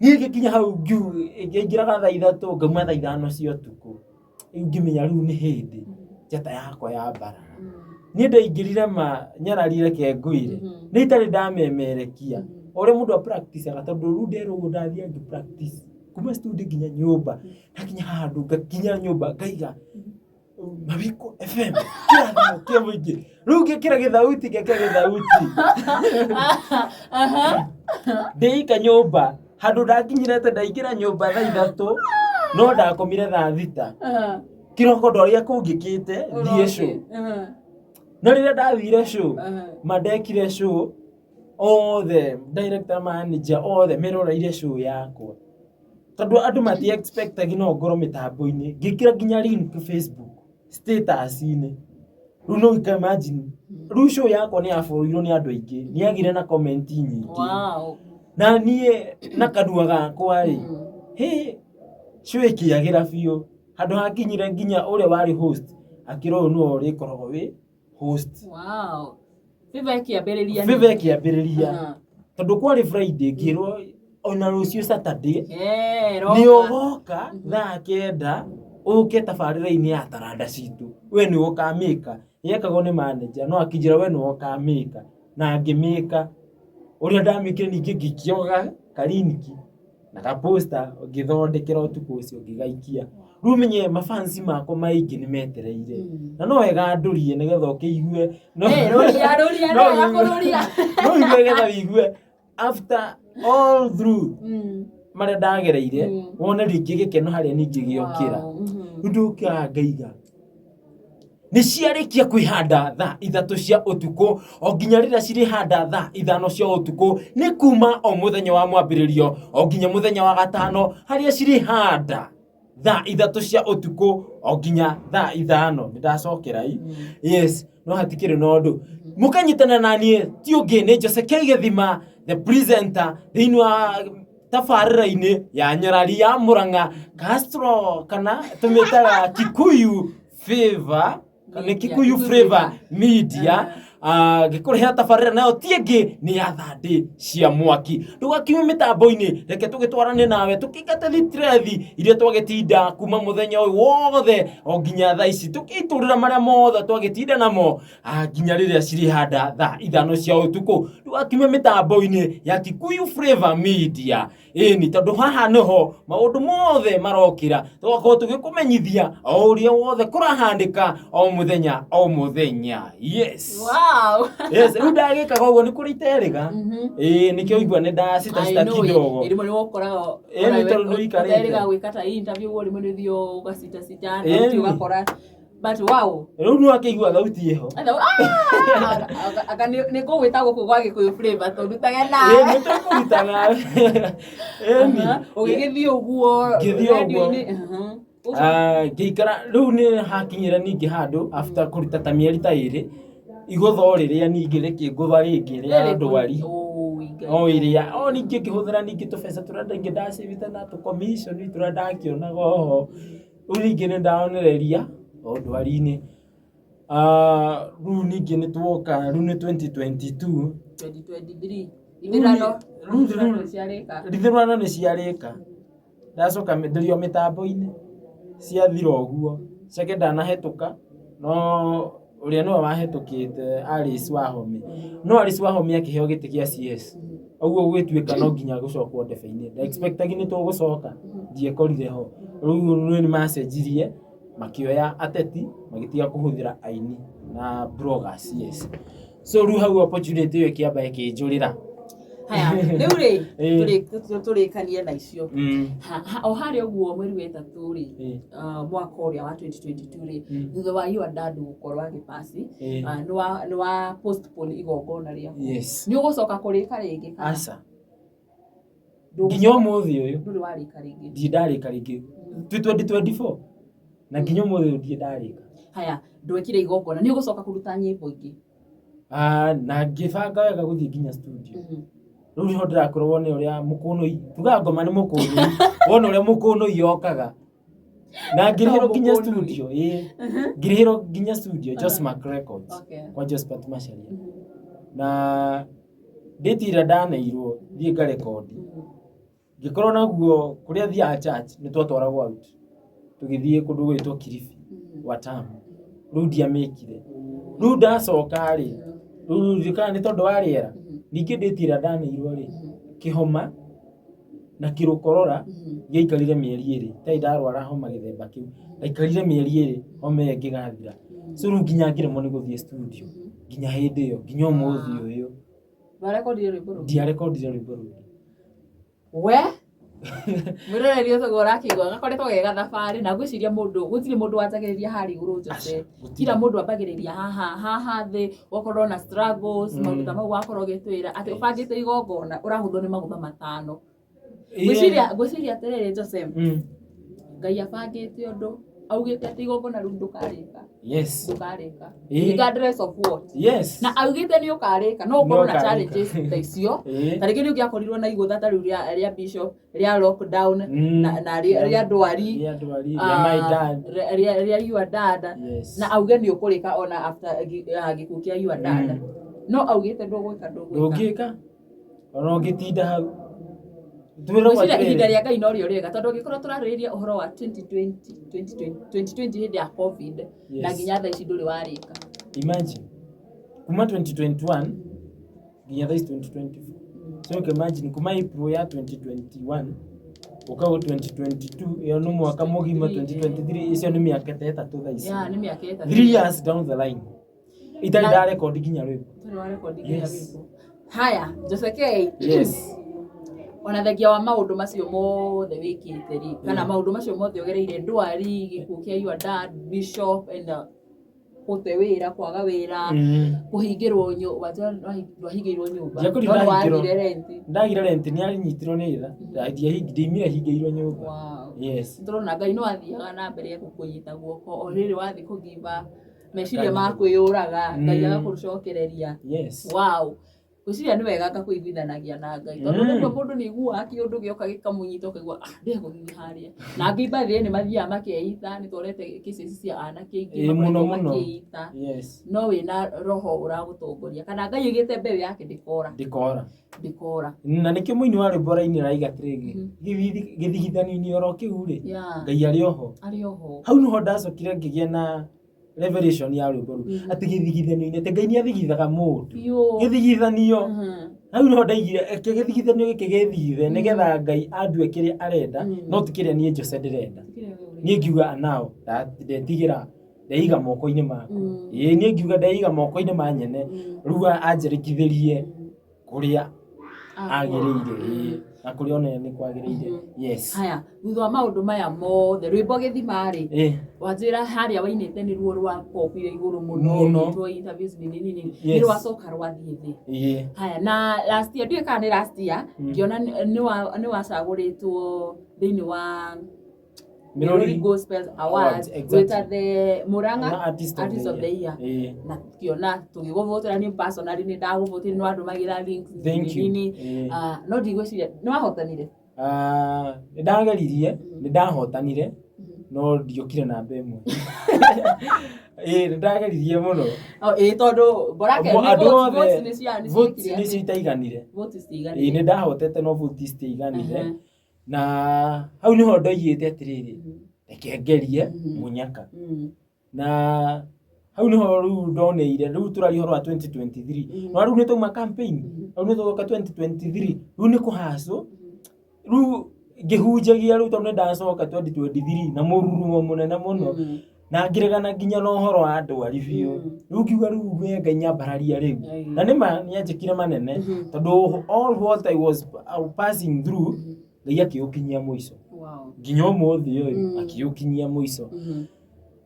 Niĩ ngĩkinya hau ngĩingĩraga thaa 3 ngauma thaa 5 cia ũtukũ. Rĩu ngĩmenya rĩu nĩ hĩndĩ njata yakwa ya mbarara. Niĩ ndaingĩrire ma nyarari reke ngwĩre. Nĩ itarĩ ndamemerekia. Ũrĩa mũndũ a practice aga tondũ rĩu nderwo ũguo ndathiĩ ngĩ practice kuma studio nginya nyũmba. Ndakinya handũ ngakinya nyũmba ngaiga Mawĩko FM kĩrathimo kĩa mũingĩ. Rĩu ngĩkĩra gĩthauti ngekĩra gĩthauti. Ndĩika nyũmba handũ ndakinyire te ndaingĩra nyũmba thaa 3, no ndakomire thaa 6. Kĩroko ndorĩa kũngĩkĩte thiĩ show. No rĩrĩa ndathire show, mandekire show othe, director, manager, othe meroreire show yakwa, tondũ andũ mati expectagi no ngorwo mĩtambo-inĩ. Ngĩkĩra nginya link Facebook status-inĩ. Rĩu no you can imagine, rĩu show yakwa nĩ yaborũirwo nĩ andũ aingĩ, nĩ yagĩire na comment nyingĩ. Na niĩ na kanua gakwa rĩ, hĩ, show ĩkĩagĩra biũ, handũ hakinyire nginya ũrĩa warĩ host akĩra ũyũ nĩwe ũrĩkoragwo wĩ host. Wow. Favor ĩkĩambĩrĩria. Favor ĩkĩambĩrĩria, tondũ kwarĩ Friday, ngĩrwo ona rũciũ Saturday Eh, nĩ roka. ũgoka thaa 9, ũke tabarĩra-inĩ ya taranda citũ, we nĩwe ũkamĩka. Yekagwo nĩ manager, no akĩnjĩra we nĩwe ũkamĩka, na ngĩmĩka. Ũrĩa ndamĩkire, ningĩ ngĩkĩoga kariniki na kaposta, ngĩthondekera ũtukũ ũcio, ngĩgaikia. Rĩu menye mafansi makwa maingĩ nĩ metereire. Na no wega ndũrie nĩgetha ũkĩigue. Eh, rũria, rũria, No no wega ũigue. kũrũria. No ũigue getha wĩigue after all through marĩa ndagereire, wone rĩngĩ gĩkeno harĩa ningĩ gĩokĩra. Rĩu ndũkaga ngaiga nĩ ciarĩkia kwĩhanda thaa 3 cia ũtukũ o nginya rĩrĩa cirĩhanda thaa 5 cia ũtukũ, nĩ kuma o mũthenya wa mwambĩrĩrio o nginya mũthenya wa gatano, harĩa cirĩhanda thaa 3 cia ũtukũ o nginya thaa 5. Nĩ ndacokera i. Yes, no hatikĩrĩ na ũndũ. Mũkanyitana na niĩ ti ũngĩ nĩ Jose K Gĩthima the presenter, thĩinĩ wa tabarĩra-inĩ ya nyarari ya Murang'a Castro, kana tũmĩtaga Kikuyu Favor, nĩ Media, Kikuyu Kikuyu Flavor Flavor. Media. Ngĩkũrehera tabarĩra nayo ti ĩngĩ nĩ ya thandĩ cia mwaki. Ndũgakiume mĩtambo-inĩ, reke tũgĩtwarane nawe tũkĩingate thitrethi iria twagĩtinda kuma mũthenya ũyũ wothe o nginya thaa ici, tũkĩitũrĩra marĩa mothe twagĩtinda namo, nginya rĩrĩa cirĩhanda thaa 5 cia ũtukũ. Ndũgakiume mĩtambo-inĩ ya Kikuyu Flavor Media, ĩni, tondũ haha nĩho maũndũ mothe marokĩra, tũgakorwo tũgĩkũmenyithia o ũrĩa wothe kũrahandĩka o mũthenya o mũthenya. Yes. Yes, rĩu ndagĩkaga ũguo nĩ kũrĩ iterĩga. Ĩĩ, nĩkĩo igua nĩ ndacitacita kidogo. Rĩmwe nĩ wokoraga Ĩĩ, nĩ tondũ nĩ ũikarĩte. ũterĩga gwĩka ta interview ũguo, rĩmwe nĩ ũthiĩ ũgacitacita Ĩĩ. thauti ũgakora, but wow. Rĩu nĩ wakĩigua thauti ĩho. Anga nĩ ngũgwĩta gũkũ gwa Gĩkũyũ Flavor tũrutage Ĩĩ, nawe. nĩ tũkũruta nawe. Ĩni. Ũgĩgĩthiĩ ũguo Ngĩthiĩ ũguo. radio-inĩ. Ngĩikara rĩu nĩ hakinyĩra ningĩ handũ after kũruta ta mĩeri ta 2, igũtha o rĩrĩa ningĩ rĩkĩngũtha rĩngĩ rĩa ndwari. Ũi, Ngai. O ĩrĩa o ningĩ ngĩhũthĩra ningĩ tũbeca tũrĩa ndaingĩ ndacĩbĩte na tũ-commission tũrĩa ndakĩonaga oho. Rĩu ningĩ nĩ ndaonereria o ndwari-inĩ. Rĩu ningĩ nĩ twoka, rĩu nĩ 2022. 2023 ithurano. Ithurano ciarĩka. Ithurano nĩ ciarĩka, ndacoka ndĩrĩ o mĩtambo-inĩ, ciathira ũguo ceke ndanahetũka, no ũrĩa nĩwe wahetũkĩte Alice Wahome, no Alice Wahome akĩheo gĩtĩ gĩa CS, ũguo gũgĩtuĩka no nginya gũcokwo ndebe-inĩ. Nda expectagi nĩ tũgũcoka, ndiekorire ho. Rĩu nĩ macenjirie, makĩoya ateti, magĩtiga kũhũthĩra aini na bloggers. Yes, so rĩu hau opportunity ĩyo ĩkĩamba ĩkĩnjũrĩra. Haya, rĩu rĩ, tũrĩkanie na icio. O harĩa ũguo mweri wa ĩtatũ rĩ, mwaka ũrĩa wa 2022 rĩ, thutha wa your dad gũkorwo agĩpasi, nĩ wa postpone igongona rĩaku. Yes. Nĩ ũgũcoka kũrĩka rĩngĩ kana? Aca, nginya ũmũthĩ ũyũ. Ndũrĩ warĩka rĩngĩ? Ndirĩ ndarĩka rĩngĩ. Twĩ 2024 na nginya ũmũthĩ ũyũ ndirĩ ndarĩka. Haya, ndwekire igongona, nĩ ũgũcoka kũruta nyĩmbo ingĩ? Na ngĩbanga wega gũthiĩ nginya studio. Rĩu nĩho ndĩrakorwo wone ũrĩa mũkũnũi tugaga ngoma nĩ mũkũnũi, wone ũrĩa mũkũnũi okaga na ngĩrĩhĩrwo nginya Mũkũnũi. studio. Ĩĩ, ngĩrĩhĩrwo nginya studio Josmark Records, kwa Josephat Macharia, na date ĩrĩa ndaneirwo thiĩ ngarekondi, ngĩkorwo naguo kũrĩa thiaga church nĩ twatwaragwo out, tũgĩthiĩ kũndũ gwĩtwo Kilifi, Watamu. Rĩu ndiamĩkire. Rĩu ndacoka rĩ, rĩu ndikana nĩ tondũ wa rĩera. Ningĩ date ĩrĩa ndaneirwo rĩ, kĩhoma na kĩrũkorora gĩaikarire mĩeri 2, itarĩ ndarwara homa gĩthemba kĩu, ndaikarire mĩeri 2 homa ĩyo ĩngĩgathira. So rĩu nginya ngĩremwo nĩ gũthiĩ studio nginya hĩndĩ ĩyo, nginya ũmũthĩ ũyũ. Ndwarekondire rwĩmbo rũngĩ? Ndiarekondire rwĩmbo rũngĩ. We mwĩroreri ũcio ũrakĩigua gakoretwo ge gathabarĩ, na ngwĩciria mũndũ, gũtirĩ mũndũ wanjagĩrĩria harĩa igũrũ, Jose. Gũtirĩ. Kila mũndũ ambagĩrĩria haha haha thĩ, ũgakorwo na struggles, maũndũ ta mau wakorwo ũgĩtwĩra atĩ ũbangĩte igongona ũrahũthwo nĩ magutha 5. Ngwĩciria atĩrĩrĩ, Jose, Ngai abangĩte ũndũ, augĩte atĩ igongona rĩu ndũkarĩka. Ndũkarĩka. Regardless of what. Na augĩte nĩ ũkarĩka, no ũkorwo na Nĩ ũkarĩka. challenges ta icio. Ta rĩngĩ nĩ ũngĩakorirwo na igũtha ta rĩu rĩa bishop, rĩa lockdown, na rĩa ndwari, Rĩa ndwari, rĩa my dad. Rĩa your dad. Na auge nĩ ũkũrĩka ona after gĩkuũ kĩa your dad. No augĩte ndũgwĩka, ndũgwĩka. Ndũngĩka. Ona ũngĩtinda hau. Twĩrwo Ngwĩciria atĩrĩrĩ. ihinda rĩa Ngai no rĩo rĩega, tondũ angĩkorwo tũrarĩrĩria ũhoro wa 2020 hĩndĩ ya COVID, na nginya thaa ici ndũrĩ warĩka. Imagine. Kuma 2021 nginya thaa ici 2024. So you can imagine kuma April ya 2021 ũkago 2022, ĩyo nĩ mwaka mũgima, 2023, icio nĩ mĩaka ta 3 thaa ici. Yeah, nĩ mĩaka 3. 3 years down the line. Itarĩ ndarekondi nginya rwĩmbo. Itarĩ warekondi nginya rwĩmbo. Haya, Jose K. Ona thengia wa maũndũ macio mothe wĩkĩte rĩ, kana maũndũ macio mothe ũgereire, ndwari, gĩkuũ kĩa your dad, bishop, and gũte wĩra, kwaga wĩra, kũhingĩrwo ndwahingĩirwo nyũmba, Ndiakorirwo no ndahingĩrwo. nĩwagire rent. Ndagire rent, nĩ anyitirwo nĩ tha. Ndiaimire hingĩirwo nyũmba. Wow. Nĩtũrona Ngai no athiaga na mbere gũkũnyita guoko o rĩrĩ wathiĩ kũgiva meciria ma kwĩyũraga, Ngai agakũcokereria. Wow. Ngwĩciria nĩ wega ngakũiguithanagia na Ngai, tondũ rĩmwe mũndũ nĩ aiguaga kĩũndũ gĩoka gĩkamũnyita, ũkaigua, ndegũthiĩ harĩa. Na angĩ by the way nĩ mathiaga makeita, nĩ tuonete cases cia anake aingĩ makoretwo Mũno, mũno. makĩita. No wĩna roho ũragũtongoria, kana Ngai aigĩte mbeũ yake ndĩkora. Ndĩkora. Ndĩkora. Na nĩkĩo mũini wa rwĩmbo arainĩra aiga atĩrĩrĩ, gĩthigithanio-inĩ oro kĩu rĩ, Ngai arĩ oho. Arĩ oho. Hau nĩho ndacokire ngĩgĩa na revelation ya rwĩmbo rũu, atĩ gĩthigithanio-inĩ, atĩ Ngai nĩ athigithaga mũndũ. Biũ. Gĩthigithanio. Hau nĩho ndaigire, reke gĩthigithanio gĩkĩ gĩthigithe, nĩgetha Ngai andue kĩrĩa arenda, no ti kĩrĩa niĩ Jose ndĩrenda. Ti kĩrĩa we ũrenda. Niĩ ngiuga nao, ndetigĩra, ndeiga moko-inĩ maku. Ĩĩ, niĩ ngiuga ndeiga moko-inĩ ma nyene, rĩu anjĩrĩkithĩrie kũrĩa agĩrĩire, ĩĩ, na kũrĩa ona nĩ kwagĩrĩire. Haya, thutha wa maũndũ maya mothe, rwĩmbo gĩthima rĩ, wanjĩra harĩa wainĩte nĩ ruo rwa popire igũrũ mũno, Mũno. ũgĩtwo interviews nini nini, nĩ rwacoka rwathiĩ thĩ. Haya, na last year, ndiũĩ kana nĩ last year, ngĩona nĩ wacagũrĩtwo thĩinĩ wa Miruri Gospel Awards, gwĩta the Murang'a Na Artist of Artist the of the Year. Year. Na tukiona tũgĩgũvotera, niĩ personally nĩ ndagũvotire, nĩ wandũmagĩra links Thank you. nini. No ndigwĩciria nĩ wahotanire. Nĩ ndageririe, nĩ ndahotanire, no ndiokire namba 1. Ĩĩ, nĩ ndageririe mũno. Oh, ĩĩ, tondũ Borake, nĩ Andũ votes, othe, votes nĩ cia, nĩ votes ciekire nĩ atĩ? cio itaiganire. Votes citiiganire. Ĩĩ, nĩ ndahotete no votes citiaiganire. Na hau nĩho ndoigĩte atĩrĩrĩ, reke ngerie mũnyaka. Na hau nĩho rĩu ndoneire, rĩu tũraria ũhoro wa 2023. No rĩu nĩ twauma campaign, rĩu nĩ tũgoka 2023, rĩu nĩ kũhacwo. Rĩu ngĩhunjagia rĩu tondũ nĩ ndacoka 2023 na mũrurumo mũnene mũno. Na ngĩregana nginya na ũhoro wa ndwari biũ. Rĩu ngiuga rĩu we Ngai nyambararia rĩu. Na nĩ ma nĩ anjĩkire manene, tondũ all what I was passing through, Ngai akĩũkinyia mũico. Nginya ũmũthĩ ũyũ, akĩũkinyia mũico.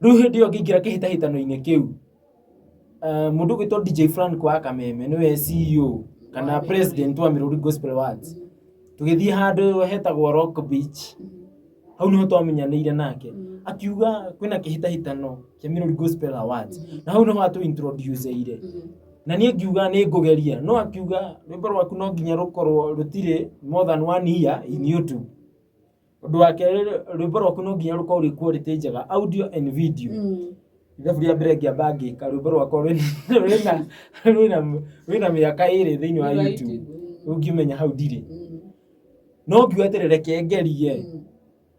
Rĩu hĩndĩ ĩyo ngĩingĩra kĩhĩtahĩtano-inĩ kĩu, mũndũ ũgwĩtwo DJ Frank wa Kameme nĩwe CEO kana Wa Miruri. president wa Miruri Gospel Awards. Tũgĩthiĩ handũ hetagwo Rock Beach. Hau nĩho twamenyanĩire nake. Akiuga kwĩna kĩhĩtahĩtano kĩa Miruri Gospel Awards. Na hau nĩho atũ introduce-ire. Na niĩ ngiuga nĩ ngũgeria, no akiuga rwĩmbo rwaku no nginya rũkorwo rũtirĩ more than 1 year in YouTube. Ũndũ wa kerĩ, rwĩmbo rwaku no nginya rũkorwo rwĩ quality njega, audio and video. Ithabu rĩa mbere ngĩamba ngĩka rwĩmbo rwakwa rwĩna mĩaka 2 thĩinĩ wa Thĩinĩ wa YouTube. YouTube. Rĩu ngĩmenya hau ndirĩ. No ngiuga atĩrĩ, reke ngerie.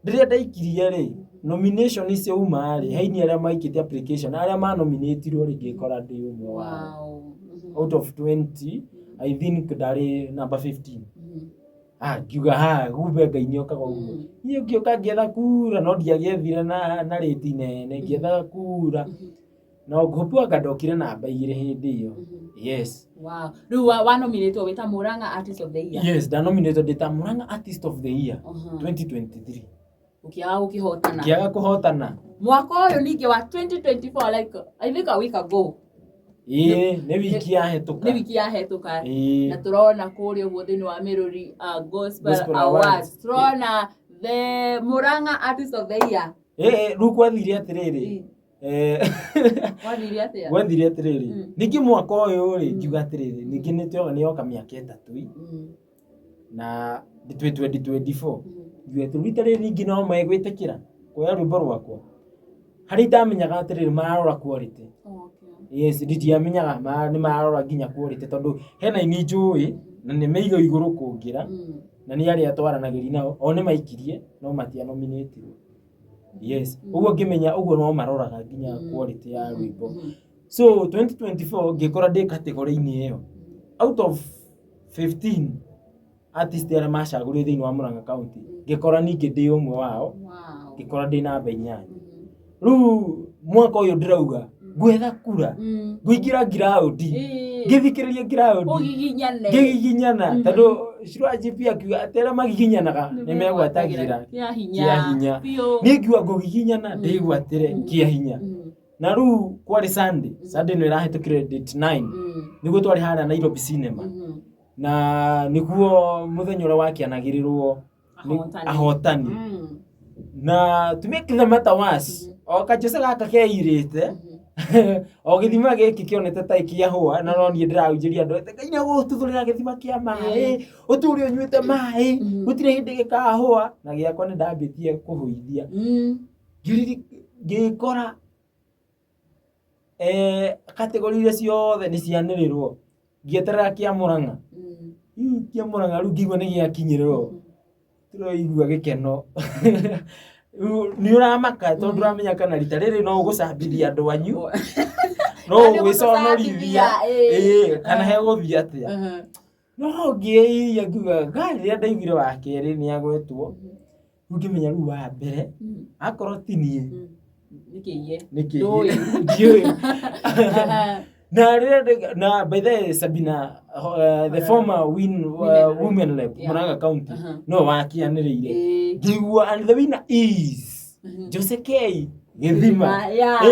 Rĩrĩa ndaikirie rĩ, nomination icio uma rĩ, he aini arĩa maikĩtie application, arĩa manominatirwo rĩ, ngĩkora ndĩ ũmwe wao. Out of 20, I think ndarĩ number 15. Ngiuga ha, kumbe Ngai nĩ okaga ũguo. Niĩ ngĩũka ngĩetha kura, no ndiagĩethire na rĩti nene, ngĩetha kura. No ngũpu anga ndokire namba 2 hĩndĩ ĩyo. Yes. Wow. Rĩu wanominĩtwo wĩ ta Murang'a Artist of the Year. Yes, ndanominĩtwo ndĩ ta Murang'a Artist of the Year 2023. Ũkĩaga gũkĩhotana. Ngĩaga kũhotana. Mwaka ũyũ ningĩ wa 2024, like I think a week ago. Ĩĩ, nĩ wiki yahetũka. Nĩ wiki yahetũka. Ĩĩ. Na tũrona kũrĩa ũguo thĩinĩ wa Mĩrũri Gospel Gospel Awards. Awards. Tũrona the Murang'a Artist of the Year. Ĩĩ, rĩu gwathire atĩrĩrĩ. Gwathire atĩa? Gwathire atĩrĩrĩ. Ningĩ mwaka ũyũ rĩ, ngiuga atĩrĩrĩ, ningĩ nĩ tũyoga nĩ yoka mĩaka 3 na 2024. Ngiuga atĩrĩrĩ, rita rĩrĩ ningĩ no megwĩtĩkĩra kuoya rwĩmbo rwakwa. Harĩa itamenyaga atĩrĩrĩ, mararora quality. Yes, ndiamenyaga nĩ mararora nginya quality tondũ hena aini njũĩ na nĩ meiga igũrũ kũngĩra na nĩ arĩa twaranagĩria nao o nĩ maikirie no matianominĩtirwo. Yes, ũguo ngĩmenya ũguo no maroraga nginya quality ya rwĩmbo. So 2024 ngĩkora ndĩ category-inĩ ĩyo. Out of 15 artist arĩa macagũrirwo thĩinĩ wa Murang'a County, ngĩkora ningĩ ndĩ ũmwe wao. Wow. Ngĩkora ndĩ namba 8. Rĩu mwaka ũyũ ndĩrauga ngwetha kura, ngũingĩra ngiraũndi, ngĩthikĩrĩria ngiraũndi, Ũgiginyane. ngĩgiginyana tondũ Shirwa GP akiuga atĩ arĩa magiginyanaga nĩ megwatagĩra Kĩa hinya. kĩa hinya. Biũ. Niĩ ngiuga ngũgiginyana ndĩgwatĩre kĩa hinya. Na rĩu kwarĩ Sunday, Sunday nĩ ĩrahĩtũkire date 9, nĩguo twarĩ harĩa Nairobi Cinema. Na nĩguo mũthenya ũrĩa wakĩanagĩrĩrwo nĩ Ahotani. ahotani. Na to make the matter worse, o kajose gaka keirĩte, o gĩthima gĩkĩ kĩonete ta kĩahũa, na no niĩ ndĩrahunjĩria andũ atĩ Ngai nĩegũgũtuthũrĩra gĩthima kĩa maĩ, ũtũre ũnyuĩte maĩ, gũtirĩ hĩndĩ gĩkahũa. Na gĩakwa nĩ ndambĩtie kũhũithia. Ngĩkora category iria ciothe nĩ cianĩrĩrwo, ngĩeterera kĩa Murang'a. Rĩu kĩa Murang'a rĩu ngĩigua nĩ gĩakinyĩrĩrwo, tũraigua gĩkeno. Rĩu nĩ ũramaka tondũ ndũramenya kana rita rĩrĩ no ũgũcambithia andũ anyu, no ũgwĩconorithia, ĩĩ, kana hegũthiĩ atĩa. No ngĩĩia ngiuga Ngai, rĩrĩa ndaiguire wa kerĩ nĩ agwetwo, rĩu ngĩmenya rĩu wa mbere akorwo ti niĩ Nĩkĩiye. nĩkĩ Ndũĩ. ndiũĩ. Na rĩrĩa na by the way Sabina, the former win women rep Murang'a County, no wakĩanĩrĩire. Ngĩigua and the winner is Jose K Gĩthima. Yeah.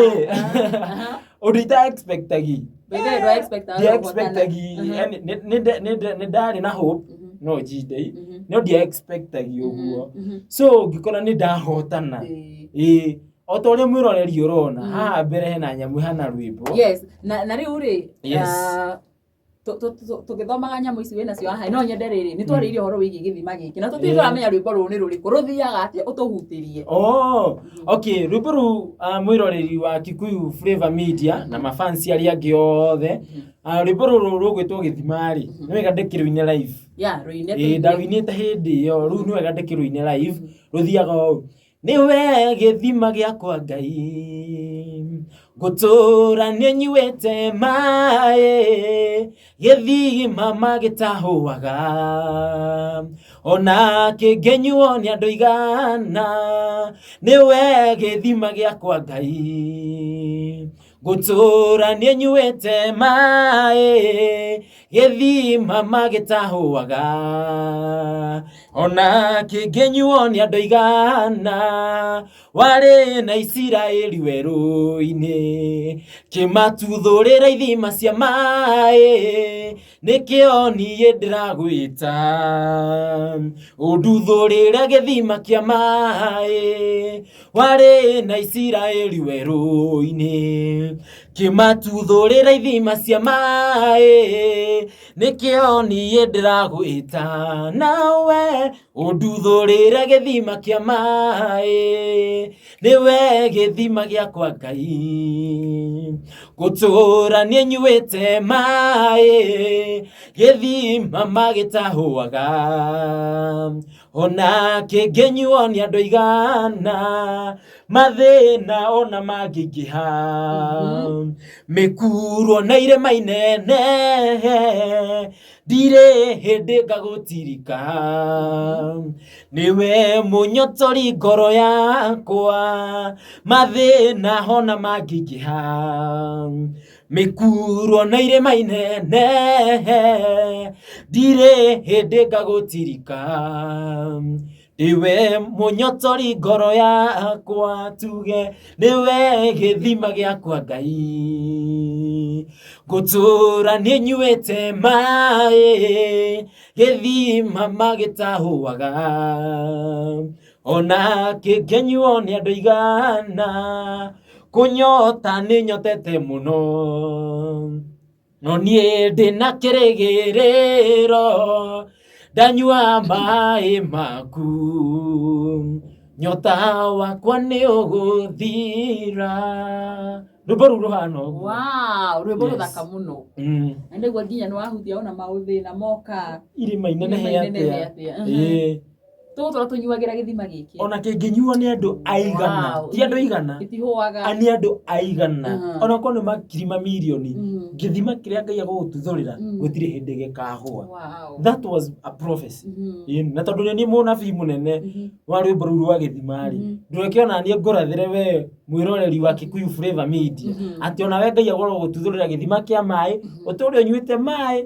Ũndũ ita expectagi. By the way, ndwa expectaga Ndia kũhotana. expectagi, yani nĩ ndarĩ na hope no njinde, no ndia expectagi ũguo. So ngĩkora nĩ ndahotana. Ĩĩ, o ta ũrĩa mwĩroreri ũrona haha mbere hena nyamũ ĩhana rwĩmbo. Yes, na rĩu rĩ, Yes. Tũgĩthomaga nyamũ ici wĩnacio haha, no nyende rĩrĩ nĩ twarĩirie ũhoro wĩgiĩ gĩthima gĩkĩ na tũtirĩ tũramenya rwĩmbo rũrũ nĩ rũrĩkũ, rũthiaga atĩa, ũtũhutĩrie. Oh, okay, rwĩmbo rũu mwĩroreri wa Kikuyu Flavor Media na mafansi arĩa angĩ othe, rwĩmbo rũrũ rũgwĩtwo gĩthima rĩ, nĩ wega ndĩkĩrũine live. Yeah, rũine Ĩĩ, tũigue. ndarũinĩte hĩndĩ ĩyo, rĩu nĩ wega ndĩkĩrũine live, rũthiaga ũũ. Nĩwe gĩthima gĩakwa Ngai, ngũtũra nĩnyuĩte maĩ, gĩthima magĩtahũaga, ona kĩngĩnyuo nĩ andũ igana, nĩwe gĩthima gĩakwa Ngai, ngũtũra nĩnyuĩte maĩ, gĩthima magĩtahũaga, ona kĩngĩnyuo nĩ andũ igana, warĩ na Isiraeli werũ-inĩ, kĩmatuthũrĩra ithima cia maĩ, nĩkĩo niĩ ndĩragwĩta, ũnduthũrĩre gĩthima kĩa maĩ, warĩ na Isiraeli werũ-inĩ, kĩmatuthũrĩra ithima cia maĩ, nĩkĩo niĩ ndĩragwĩta, nawe ũnduthũrĩre gĩthima kĩa maĩ, nĩwe gĩthima gĩakwa Ngai, gũtũra nĩnyuĩte maĩ, gĩthima magĩtahũaga, Ona kĩngĩnyuo nĩ andũ aigana, mathĩna ona mangĩingĩha, mĩkuro na irĩma inene, ndirĩ hĩndĩ ngagũtirika. Nĩwe mũnyotori ngoro yakwa, mathĩna ona mangĩingĩha, mĩkuro na irĩma inene, ndirĩ hĩndĩ ngagũtirika. Nĩwe mũnyotori ngoro yakwa, tuge nĩwe gĩthima gĩakwa Ngai. Ngũtũra nĩnyuĩte maĩ, gĩthima magĩtahũaga, ona kĩngĩnyuo nĩ andũ aigana, kũnyota nĩnyotete mũno. No niĩ ndĩna kĩrĩgĩrĩro, ndanyua maĩ maku, nyota wakwa nĩ ũgũthira. Rwĩmbo rũu rũhana ũguo. Wow, rwĩmbo rũthaka mũno. Na nĩguo nginya nĩ wahutia ona maũthĩna moka. Irĩma inenehe Irĩma inenehe atĩa. atĩa. Ĩĩ. Tũgũtũra tũnyuagĩra gĩthima gĩkĩ. Ona kĩngĩnyuo nĩ andũ aigana. Wow. Ti andũ aigana. Gĩtihũaga. A nĩ andũ aigana. Ona korwo nĩ makiri mamirioni. Gĩthima kĩrĩa Ngai agũgũtuthũrĩra gũtirĩ hĩndĩ gĩkahũa. Wow. That was a prophecy. Ĩĩ, na tondũ nĩ niĩ mũnabii mũnene wa rwĩmbo rũu rwa gĩthima rĩ, ndũreke ona niĩ ngũrathĩre we mwĩroreri wa Kikuyu Flavor Media atĩ ona we Ngai agũrwo gũtuthũrĩra gĩthima kĩa maĩ, ũtũre ũnyuĩte maĩ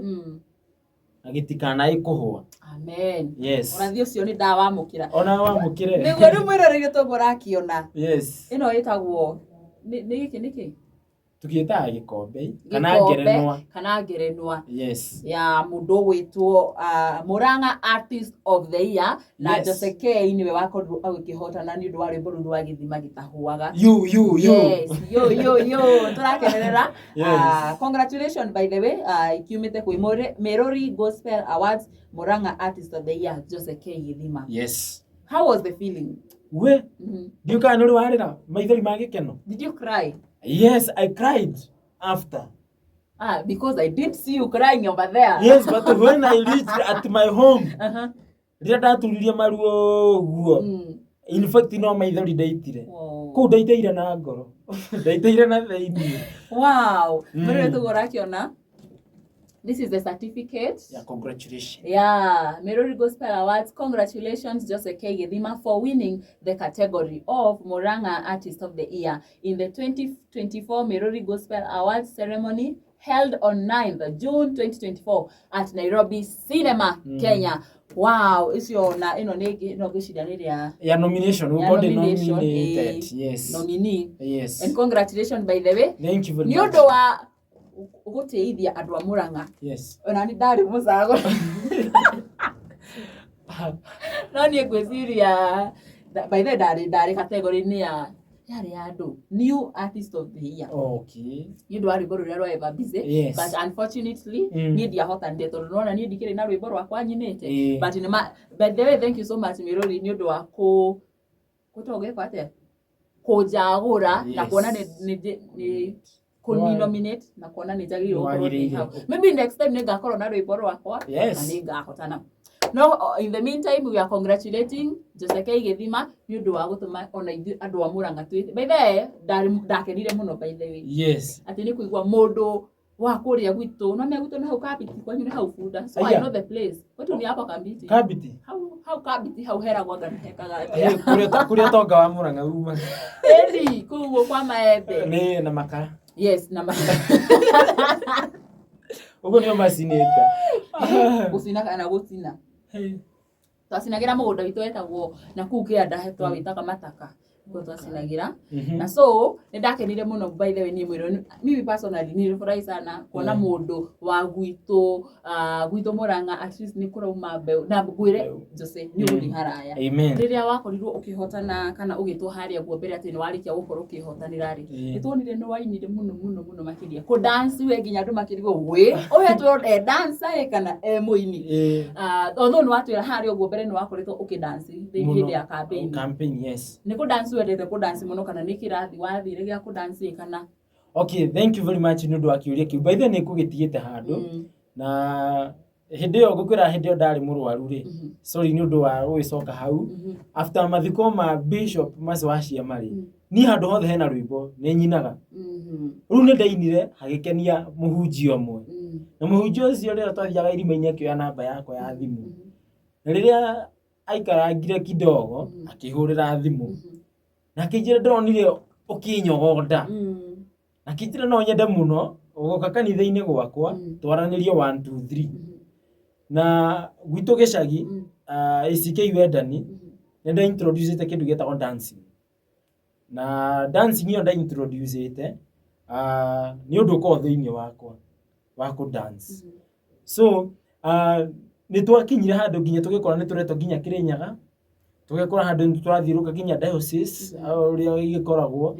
na gĩtikanaĩ kũhũa. Amen. Yes. Ũrathi ũcio nĩ ndawamũkĩra. Ona wamũkĩre. Nĩguo rĩu mwĩroreire toguo ũrakĩona. Yes. Ĩno ĩtagwo nĩ gĩkĩ nĩkĩ? Tũgĩtaga gĩkombe kana Gĩkombe ngerenwa. kana ngerenwa. Yes. Ya mũndũ ũgwĩtwo Murang'a Artist of the Year na Jose K nĩwe wakorirwo agĩkĩhotana nĩ ũndũ wa rwĩmbo rũu rwa gĩthima gĩtahũaga. You you you. Yes, yo yo yo tũrakenerera. Yes. Congratulations by the way, ikiumĩte kwĩ Merori Gospel Awards, Murang'a Artist of the Year Jose K Gĩthima. Yes. How was the feeling? We, ndiũ kana nĩ ũrĩ warĩra maithori ma gĩkeno? Did you cry? Yes, I cried after. Ah, because I didn't see you crying over there. Yes, but when I reached at my home, rĩrĩa ndaturirie maru ũguo, in fact no maithori ndaitire. Wow. Kũu ndaiteire na ngoro. Ndaiteire na thĩinĩ. Wow. Mwĩrĩ tũguo ũrakĩona. This is the certificate. Yeah, congratulations. Yeah, Merori Gospel Awards. Congratulations, Jose K. Githima, for winning the category of Murang'a Artist of the Year in the 2024 Merori Gospel Awards ceremony held on 9th June 2024 at Nairobi Cinema, Kenya. Wow, icio na ino nĩ no ngwĩciria nĩ rĩa Ya nomination, ya we got nomination, nominated. eh, Yes. nominee. Yes. And congratulations by the way. Thank you very Nĩ much. ũndũ wa gũtĩithia andũ a Murang'a. Yes. Ona nĩ ndarĩ mũcagũre. No niĩ ngwĩciria by the way ndarĩ category-inĩ ya yarĩ ya andũ new artist of the year. Okay. Nĩ ũndũ wa rwĩmbo rũrĩa rwa Eva Busy. Yes. But unfortunately niĩ ndiahotanire tondũ nĩwona niĩ ndikĩrĩ na rwĩmbo rwakwa nyinĩte. But nĩma, by the way thank you so much Mirori nĩ ũndũ wa kũ gwĩtagwo gwĩkwo atĩa? Kũnjagũra na kuona nĩ kũni nominate na kuona nĩ njagĩrĩirwo gũkorwo ndĩ hau. Maybe next time nĩ ngakorwo na rwĩmbo rwakwa na nĩ ngahotana. No in the meantime we are congratulating Jose K Gĩthima nĩ ũndũ wa gũtũma ona ithuĩ andũ a Murang'a twĩ. By the way ndakenire mũno by the way. Yes. Atĩ nĩ kũigua mũndũ wa kũrĩa gwitũ, no menya gwitũ nĩ hau Kabiti, kwanyu nĩ hau Bunda. So I know the place. Kwetu ni hapo Kambiti. Kambiti? Hau hau Kambiti hau heragwo anga nĩ hekaga atĩa. Kũrĩa ũtonga wa Murang'a umaga. Ĩni, kũu ũguo kwa maembe. Nĩ na makara. Yes, na makara. Ũguo nĩo macinĩte. Gũcina kana gũcina. Twacinagĩra mũgũnda witũ wetagwo na kũu kĩanda twawĩtaga mataka. Nĩkuo twacinagĩra. Na so nĩ ndakenire mũno by the way niĩ mwĩrĩ mimi personally nilifurahi sana kuona mũndũ wa gwitũ gwitũ Murang'a at least nĩ kũrauma mbeũ na ngwĩre Jose nĩ ũgũthiĩ haraya. Amen. Rĩrĩa wakorirwo ũkĩhotana kana ũgĩtwo harĩa guo mbere atĩ nĩ warĩkia gũkorwo ũkĩhotanĩra rĩ, nĩ tuonire nĩ wainire mũno mũno mũno makĩria. Kũ dance we nginya andũ makĩrigwo wĩ ũhetwo e dancer ĩ kana e mũini. Although nĩ watwĩra harĩa ũguo mbere nĩ wakoretwo ũkĩ dance hĩndĩ ya campaign. Campaign, yes. Nĩ kũ dance wendete kũ dance mũno kana nĩ kĩrathi wathire gĩa kũ dance ĩ kana? Okay, thank you very much nĩ ũndũ wa kĩũria kĩu. By the way nĩ ngũgĩtigĩte handũ na Hĩndĩ ĩyo ngũkwĩra, hĩndĩ ĩyo ndarĩ mũrwaru rĩ, sorry nĩ ũndũ wa gũgĩcoka hau, after mathiko ma Bishop Mercy wa Ciama rĩ, niĩ handũ hothe hena rwĩmbo nĩ nyinaga. Rĩu nĩ ndainire hagĩkenia mũhunjia ũmwe, na mũhunjia ũcio rĩrĩa twathiaga irima-inĩ akĩoya namba yakwa ya thimũ, na rĩrĩa aikarangire kidogo akĩhũrĩra thimũ na akĩnjĩra ndĩronire ũkĩnyogonda, na akĩnjĩra no nyende mũno ũgoka kanitha-inĩ gwakwa twaranĩrie 1 2 3. Na gwitũ gĩcagi, ACK Wendani, nĩ nda introduce kĩndũ gĩtagwo dancing, na dancing ĩyo nda introduce nĩ ũndũ ũkoragwo thĩinĩ wakwa wa kũ dance. So nĩ twakinyire handũ nginya tũgĩkora nĩ tũretwo nginya Kĩrĩnyaga, tũgĩkora handũ nĩ tũrathiũrũrũka nginya diocese ũrĩa ĩgĩkoragwo,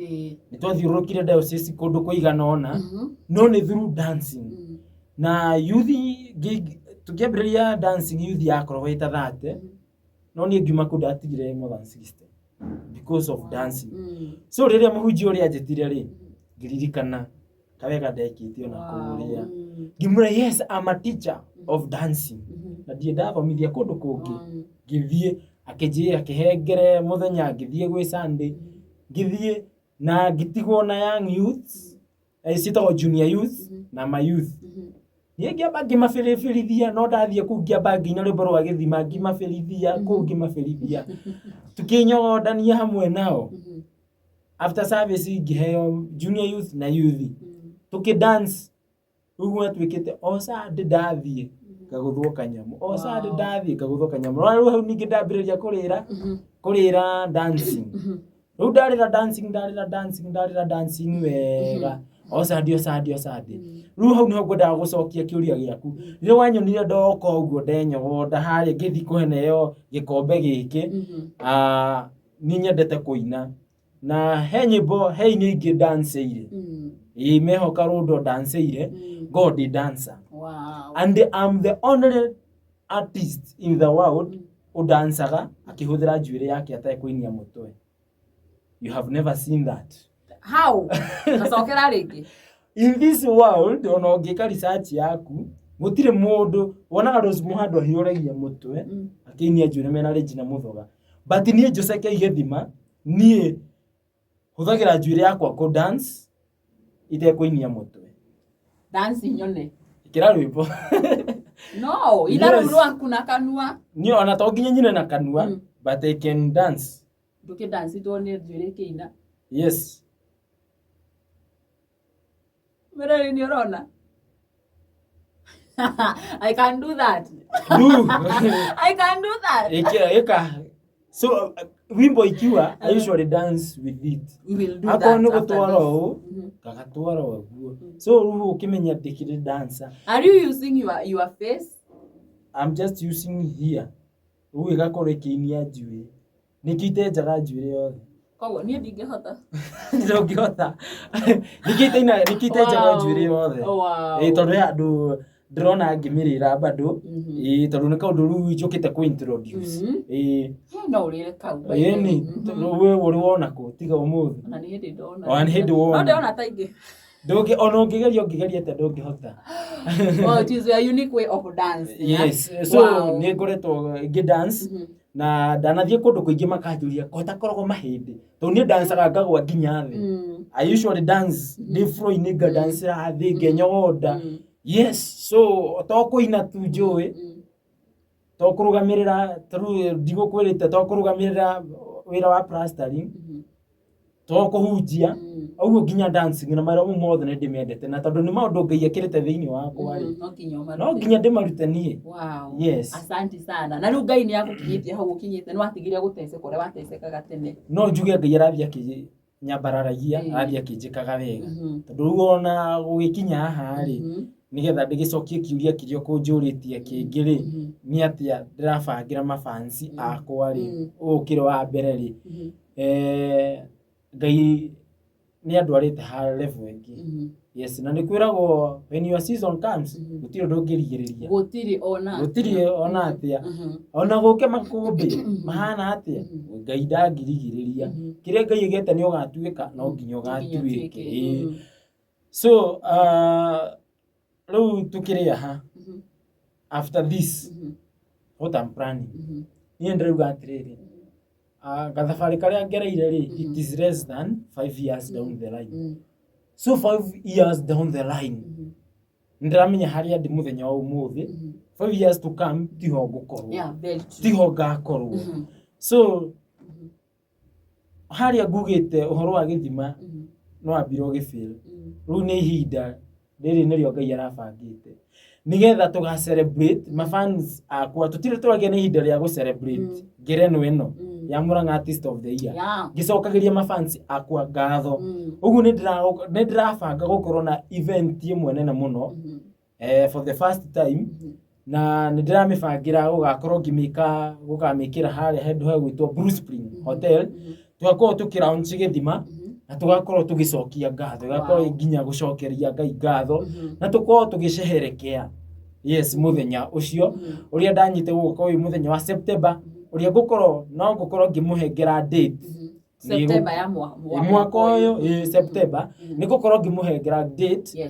nĩ twathiũrũrũkire diocese kũndũ kũigana ũna, no nĩ through dancing. Na youth tũkĩambĩrĩria dancing, youth yakoragwo ĩta 30, no niĩ ngiuma kũu ndatigire more than 60 because of dancing. So rĩrĩa mũhunjia ũrĩa anjĩtire rĩ, ngĩririkana kawega ndekĩte ona kũrĩa, ngĩmwĩra, "Yes, I'm a teacher of dancing," na ndirĩ ndathomithia kũndũ kũngĩ. Ngĩthiĩ, akĩnjĩra akĩhengere mũthenya, ngĩthiĩ gwĩ Sunday, ngĩthiĩ na ngĩtigwo na young youths, ciĩtagwo junior youth na ma youth. Niĩ ngĩamba ngĩmabĩrĩbĩrithia, no ndathiĩ kũu ngĩamba ngĩina rwĩmbo rwa gĩthima, ngĩmabĩrithia kũu, ngĩmabĩrithia, tukĩnyogondania hamwe nao. After service ngĩheo junior youth na youth, tũkĩ dance. Rĩu gwatuĩkĩte o Sunday ndathiĩ ngagũthwo kanyamũ, o Sunday ndathiĩ ngagũthwo kanyamũ. No rĩu hau ningĩ ndambĩrĩria kũrĩra dancing. Rĩu ndarĩra dancing, ndarĩra dancing, ndarĩra dancing wega, o Sunday, o Sunday, o Sunday. Rĩu hau nĩho ngwendaga gũcokia kĩũria gĩaku. Rĩrĩa wanyonire ndoka ũguo ndenyogonda harĩa ngĩthiĩ kũheneo gĩkombe gĩkĩ, niĩ nyendete kũina, na he nyĩmbo, he ini ingĩ ndancĩire, ĩĩ, mehoka rũndo ndancĩire ngorwo ndĩ dancer. And I'm the only artist in the world ũdancaga akĩhũthĩra njuĩrĩ yake atekũinia mũtwe. You have never seen that. How? Gacokera rĩngĩ. In this world, ona ũngĩka research yaku, gũtirĩ mũndũ wonaga Rose Muhando ahiũragia mũtwe akĩinia njuĩrĩ mena Regina Muthoga, but niĩ Joseke Gĩthima, niĩ hũthagĩra njuĩrĩ yakwa kũ dance itekũinia mũtwe. Dance nyone. Ĩkĩra rwĩmbo. No, ina rũu Yes. rwaku na kanua. Niĩ ona to nginya nyine na kanua, but I can dance. Ndũkĩ dance tuone njuĩrĩ ĩkĩina. Yes. Mĩrori, nĩ ũrona? I can do that. Do. I can do that. Ĩkĩra, ĩka. So wimbo ikiwa, I usually dance with it. We will do Akorwo that nĩ after gũtwara this. ũũ, ngagatwara ũguo. So rĩu ũkĩmenya ndĩkĩrĩ dancer. Are you using your face? I'm just using here, rĩu ĩgakorwo ĩkĩinia njuĩrĩ, nĩkĩo itenjaga njuĩrĩ yothe. Koguo niĩ ndingĩhota. Ndũngĩhota, nĩkĩo nĩkĩo itenjaga njuĩrĩ yothe. Ĩĩ, tondũ he handũ ndĩrona ngĩmĩrĩra bado. Ĩĩ, tondũ nĩ kaũndũ rĩu njũkĩte kũ introduce. Ĩĩ. He, no ũrĩre kau, by the Ĩni. way. We ũrĩ wona kũ tiga ũmũthĩ? Ona nĩ hĩndĩ ndona. Ona nĩ hĩndĩ wona. No ndĩrona ta ingĩ. Ndũngĩ ona ũngĩgeria atĩa ndũngĩhota. Oh, it is a unique way of dancing. Yes, so nĩ ngoretwo ngĩ dance, na ndanathiĩ kũndũ kũingĩ makanjũria ko takoragwo mahĩndĩ, tondũ niĩ ndancaga ngagwa nginya thĩ. I usually dance ndĩ floor-inĩ, ngadancĩra thĩ, ngenyogonda. Yes, so to kũina tu njũĩ, to kũrũgamĩrĩra, tarĩu ndigũkwĩrĩte, to kũrũgamĩrĩra wĩra wa plastering, to kũhunjia ũguo, nginya dancing na mawĩra mau mothe nĩ ndĩmendete, na tondũ nĩ maũndũ Ngai ekĩrĩte thĩinĩ wakwa rĩ, No nginya ũmarute. No nginya ndĩmarute niĩ. Yes. Asante sana. Na rĩu Ngai nĩ agũkinyĩtie hau ũkinyĩte, nĩ watigire gũteceka ũrĩa watecekaga tene. No njuge Ngai arathiĩ akĩnyambararagia, arathiĩ akĩnjĩkaga wega, tondũ rĩu ona gũgĩkinya haha rĩ, nĩgetha ndĩgĩcokie kĩũria kĩrĩa ũkũnjũrĩtie kĩngĩ rĩ, nĩ atĩa ndĩrabangĩra mafansi akwa rĩ, ũũ kĩrĩ wa mbere rĩ, Ngai nĩ andwarĩte ha level ĩngĩ. Yes, na nĩ kwĩragwo when your season comes, gũtirĩ ũndũ ũngĩrigĩrĩria. Gũtirĩ ona. Gũtirĩ ona atĩa, ona gũke makũmbĩ mahana atĩa, Ngai ndangĩrigĩrĩria. Kĩrĩa Ngai aigĩte nĩ ũgatuĩka, no nginya Nginya ũgatuĩke. ũtuĩke. Ĩĩ. So rĩu tũkĩrĩ aha. After this, what I'm planning, niĩ ndĩrauga atĩrĩrĩ, gathabarĩ karĩa ngereire rĩ, it is less than 5 years down the line. So 5 years down the line, nĩndĩramenya harĩa ndĩ mũthenya wa ũmũthĩ. 5 years to come, tiho ngũkorwo. Yeah, very true. Tiho ngakorwo. So harĩa ngugĩte ũhoro wa gĩthima, no wambire ũgĩfail. Rĩu nĩ ihinda rĩrĩ nĩrĩo Ngai arabangĩte nĩgetha tũga celebrate mafans akwa. Tũtirĩ tũragĩa na ihinda rĩa gũ celebrate ngerenwa ĩno ya Murang'a Artist of the Year, ngĩcokagĩria mafans akwa ngatho. Ũguo nĩ ndĩrabanga gũkorwo na event ĩmwe nene mũno, for the first time, na nĩ ndĩramĩbangĩra gũgakorwo ngĩmĩka gũkamĩkĩra harĩa handũ hegwĩtwo Blue Spring Hotel. Tũgakorwo tũkĩ launch gĩthima na tũgakorwo tũgĩcokia ngatho, ĩgakorwo nginya gũcokeria Ngai ngatho, na tũkorwo tũgĩceherekea, yes, mũthenya ũcio ũrĩa ndanyite gũgũkorwo wĩ mũthenya wa September, ũrĩa ngũkorwo no ngũkorwo ngĩmũhengera date. September ya mwaka ũyũ, ĩ, September, nĩ ngũkorwo ngĩmũhengera date,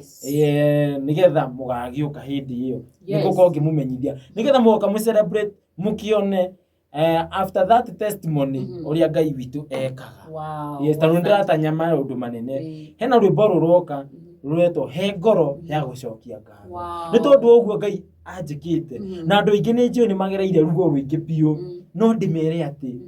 nĩgetha mũgagĩũka hĩndĩ ĩyo. Nĩ ngũkorwo ngĩmũmenyithia nĩgetha mũgoka mũ celebrate, mũkĩone, after that testimony, ũrĩa Ngai witũ ekaga. Yes, tondũ nĩndĩratanya maũndũ manene. Hena rwĩmbo rũroka rũretwo "He Ngoro ya Gũcokia Ngatho", nĩ tondũ ũguo Ngai anjĩkĩte. Na andũ aingĩ nĩ njũĩ nĩ magereire ruo rũingĩ biũ, no ndĩmere atĩ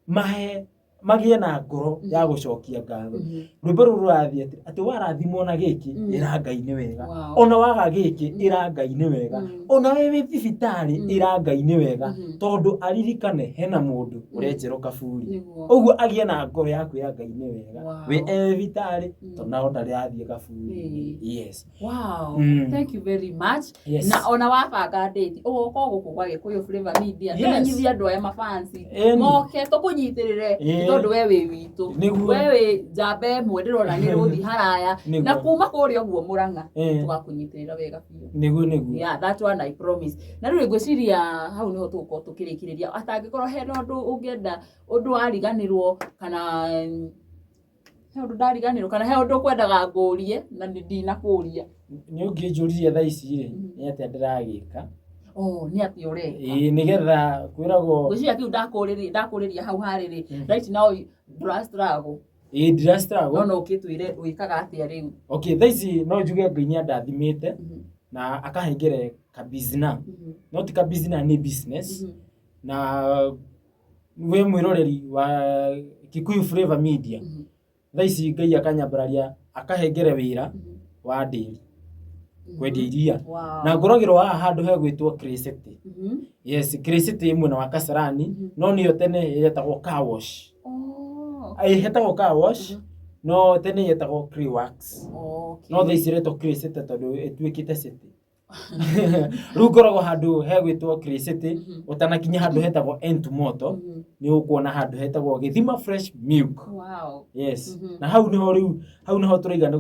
mahe magĩe na ngoro ya gũcokia ngatho. Rwĩmbo rũrũ rũrathiĩ atĩ warathimwo na gĩkĩ, ĩra Ngai nĩ wega. Ona waga gĩkĩ, ĩra Ngai nĩ wega. Ona we wĩ thibitarĩ, ĩra Ngai nĩ wega, tondũ aririkane hena mũndũ ũrenjerwo kaburi. Ũguo agĩe na ngoro ya kwĩra Ngai nĩ wega wĩ e thibitarĩ, tondũ nao ndarĩ athiĩ kaburi. Yes. Wow. Thank you very much. Na ona wabanga date, ũgoka gũkũ gwa Gĩkũyũ Flavor Media. Tũmenyithie andũ aya mafansi. Moke tũkũnyitĩrĩre, tondũ we wĩ witũ. We wĩ njamba ĩmwe ndĩrona nĩ rũthi haraya. Na kuma kũrĩa ũguo Mũrang'a, tũgakũnyitĩrĩra wega biũ. Nĩguo, nĩguo. Yeah, that one I promise. Na rĩu ngwĩciria hau nĩho tũgũkorwo tũkĩrĩkĩrĩria. Atangĩkorwo hena ũndũ ũngĩenda, ũndũ wariganĩrwo, kana he ũndũ ndariganĩrwo, kana he ũndũ ũkwendaga ngũrie na ndinakũria. Nĩ ũngĩnjũririe thaa ici rĩ, nĩ atĩa ndĩragĩka? Oh, nĩ atĩa ũreka? Ĩĩ, nĩgetha kwĩragwo. Ngwĩciria kĩu ndakũrĩria hau harĩrĩ. Right now ndũra struggle? Ĩĩ, ndira struggle. No no ũkĩtwĩre wĩkaga atĩa rĩu. Okay, thaa ici no njuge Ngai nĩ andathimĩte na akahengere kabizina, no ti kabizina, nĩ business. Na we mwĩroreri wa Kikuyu Flavor Media, thaa ici Ngai akanyambararia, akahengere wĩra wa ndĩri kwendia iria. Na ngoragĩrwo haha handũ hegwĩtwo Clay City. Yes, Clay City, mwena wa Kasarani. No nĩyo tene yetagwo car wash. Ĩhetagwo car wash, no tene yetagwo Clay Works. No thaa ici ĩretwo Clay City tondũ ĩtuĩkĩte city. Rĩu ngoragwo handũ hegwĩtwo Clay City. Ũtanakinya handũ hetagwo Entumoto, nĩ ũkuona handũ hetagwo Gĩthima Fresh Milk. Yes. Na hau nĩho rĩu, hau nĩho tũraiga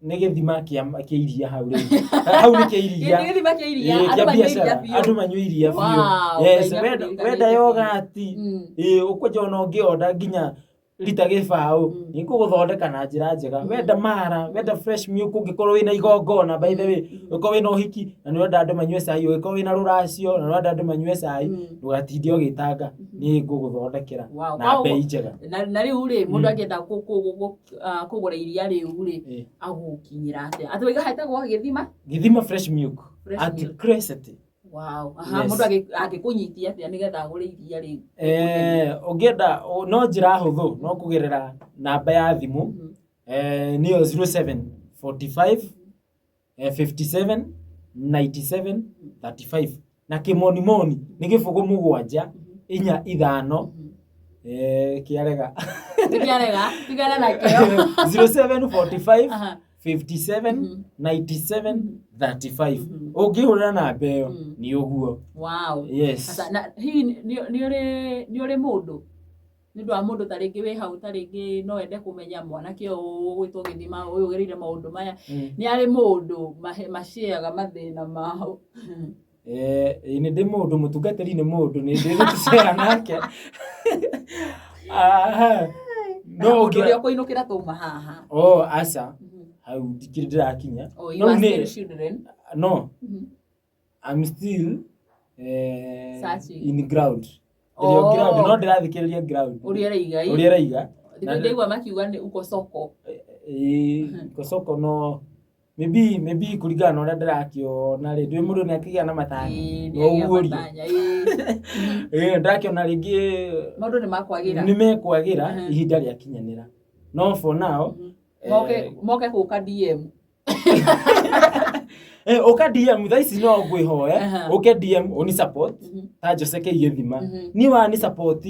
nĩ gĩthima kĩa iria hau rĩu. Hau nĩ kĩa iria. Gĩthima kĩa iria. Ĩĩ, andũ kĩa manyue iria biacara. biũ. Andũ manyue iria biũ. Yes. Ngai Wenda nĩakũririkane wenda biũ. yogati, ĩĩ, ũkwenja ona ũngĩonda nginya rita gĩbaũ, nĩ ngũgũthondeka na njĩra njega. Wenda mara, wenda fresh milk, ũngĩkorwo wĩna igongona, by the way, ũngĩkorwo wĩna ũhiki na nĩ ũrenda andũ manyue cai, ũngĩkorwo wĩna rũracio na nĩ ũrenda andũ manyue cai, ndũgatinde ũgĩtanga, niĩ ngũgũthondekera na bei njega. Na rĩu rĩ, mũndũ angĩenda kũgũra iria rĩu rĩ, agũkinyĩra atĩa? Atĩ waiga hetagwo Gĩthima? Gĩthima Fresh Milk Fresh at Milk. Clay City. Wow. Aha, Yes. mũndũ angĩkũnyitia atĩa nĩgetha agũre iria rĩu? Ũngĩenda no njĩra hũthũ, no kũgerera namba ya thimũ, nĩyo 0745 57 97 35, na kĩmonimoni nĩ 0 7 4 5, kĩarega. Nĩkĩarega, tigana nakĩo. 0745 57 97 35. Ũngĩhũrĩra namba ĩyo, nĩ ũguo. Yes. Sasa, na hihi nĩ ũrĩ mũndũ, nĩ ũndũ wa mũndũ ta rĩngĩ wĩ hau, ta rĩngĩ no ende kũmenya mwanake ũyũ ũgwĩtwo Gĩthima ũyũ ũgereire maũndũ maya, nĩ arĩ mũndũ maciaga mathĩna mao? Ĩĩ, nĩ ndĩ mũndũ, mũtungatĩri nĩ mũndũ nĩ ndĩ gũtũcera nake. Aha. No mũndũ ũngĩ ũrĩa ũkũinũkĩra twauma haha. Oh, aca, hau ndikĩrĩ ndĩrakinya. Oh, you No are nĩ still children. No. I'm still Searching. in ground. Ndĩrĩ o Oh. ground, no ndĩrathikĩrĩria ground. Ũrĩa ĩraiga. Ũrĩa ĩraiga. Thikũ ndaigua makiuga nĩ uko soko. Ĩĩ, uko soko no maybe kũringana na ũrĩa ndĩrakĩona rĩ, ndũĩ mũndũ nĩ akĩgĩa na matanya. Ĩĩ, No nĩ agĩa ũguũrio. matanya, ĩĩ. Ĩĩ, ndĩrakĩona rĩngĩ Maũndũ nĩ makwagĩra. nĩ mekwagĩra ihinda rĩakinyanĩra. No for now, Moke gũka DM. Ũka DM thaa ici no ngwĩhoe, ũke DM ũni support ta Jose K Gĩthima. Niĩ wa ni support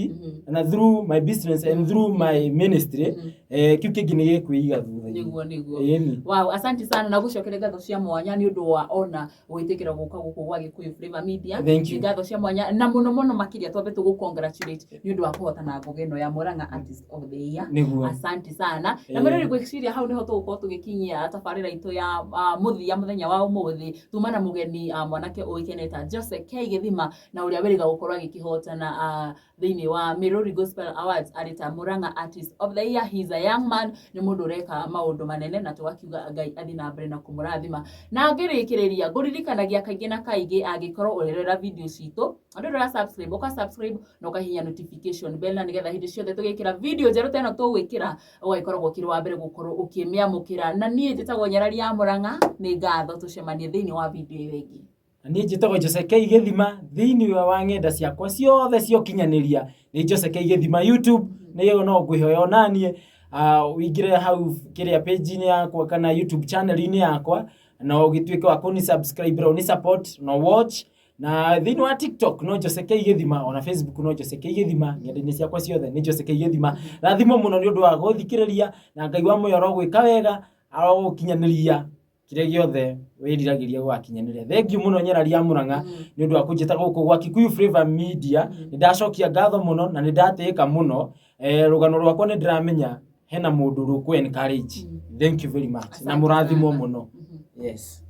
na through my business and through my ministry, kĩu kĩngĩ nĩ gĩkwĩiga thutha-inĩ. Nĩguo, nĩguo. Ĩni. Wow, asante sana na gucokeria ngatho cia mwanya nĩ ũndũ wa ona gwĩtĩkĩra gũka gũkũ gwa Gĩkũyũ Flavor Media. Thank you. Nĩ ngatho cia mwanya na mũno mũno makĩria twambe tũgũ congratulate nĩ ũndũ wa kũhotana ngũgĩ ĩno ya Murang'a Artist of the Year. Nĩguo. Asante sana. Na Ĩĩ. mwĩrori ngwĩciria hau nĩho tũgũkorwo tũgĩkinyia tabarĩra itũ ya mũthia mũthenya wa ũmũthĩ. Tuma na mũgeni mwanake ũĩkaine ta Jose K Gĩthima na ũrĩa wĩrĩga gũkorwo agĩkĩhotana thĩinĩ wa Miruri Gospel Awards arĩ ta Murang'a Artist of the Year. He is a young man, nĩ mũndũ ũreka maũndũ manene na tũgakiuga Ngai athiĩ na mbere na kũmũrathima. Na ngĩrĩkĩrĩria ngũririkanagia kaingĩ na kaingĩ angĩkorwo ũrerora video citũ andũ ũra subscribe, ũka subscribe na ũkahihinya notification bell na nĩgetha hĩndĩ ciothe tũgĩkĩra video njerũ ta ĩno tũgwĩkĩra ũgagĩkoragwo ũkĩrĩ wa mbere gũkorwo ũkĩmĩamũkĩra. Na niĩ njĩtagwo Nyarari ya Murang'a, nĩ ngatho tũcemanie thĩinĩ wa video ĩyo ĩngĩ. Na niĩ njĩtagwo Jose K Gĩthima thĩinĩ wa ng'enda ciakwa ciothe cia ũkinyanĩria nĩ Jose K Gĩthima YouTube nĩyo no ngwĩhoya onaniĩ ũingĩre hau kĩrĩa page-inĩ yakwa kana YouTube channel-inĩ yakwa na ũgĩtuĩke wa kũni subscribe na ũni support na watch na thĩinĩ wa TikTok no Jose K Gĩthima ona Facebook no Jose K Gĩthima ng'enda-inĩ ciakwa ciothe nĩ Jose K Gĩthima. Rathimwo mũno nĩ ũndũ wa gũthikĩrĩria na Ngai wa muoyo arogwĩka wega arogũkinyanĩria kĩrĩa gĩothe wĩriragĩria gũgakinyanĩria. Thank you mũno Nyarari ya Murang'a nĩ ũndũ wa kũnjĩta gũkũ gwa Kikuyu Flavor Media. Nĩ ndacokia ngatho mũno na nĩ ndatĩĩka mũno. Rũgano rwakwa nĩ ndĩramenya hena mũndũ rũkũ encourage. Thank you very much na Asante mũrathimwo sana. mũno. Yes.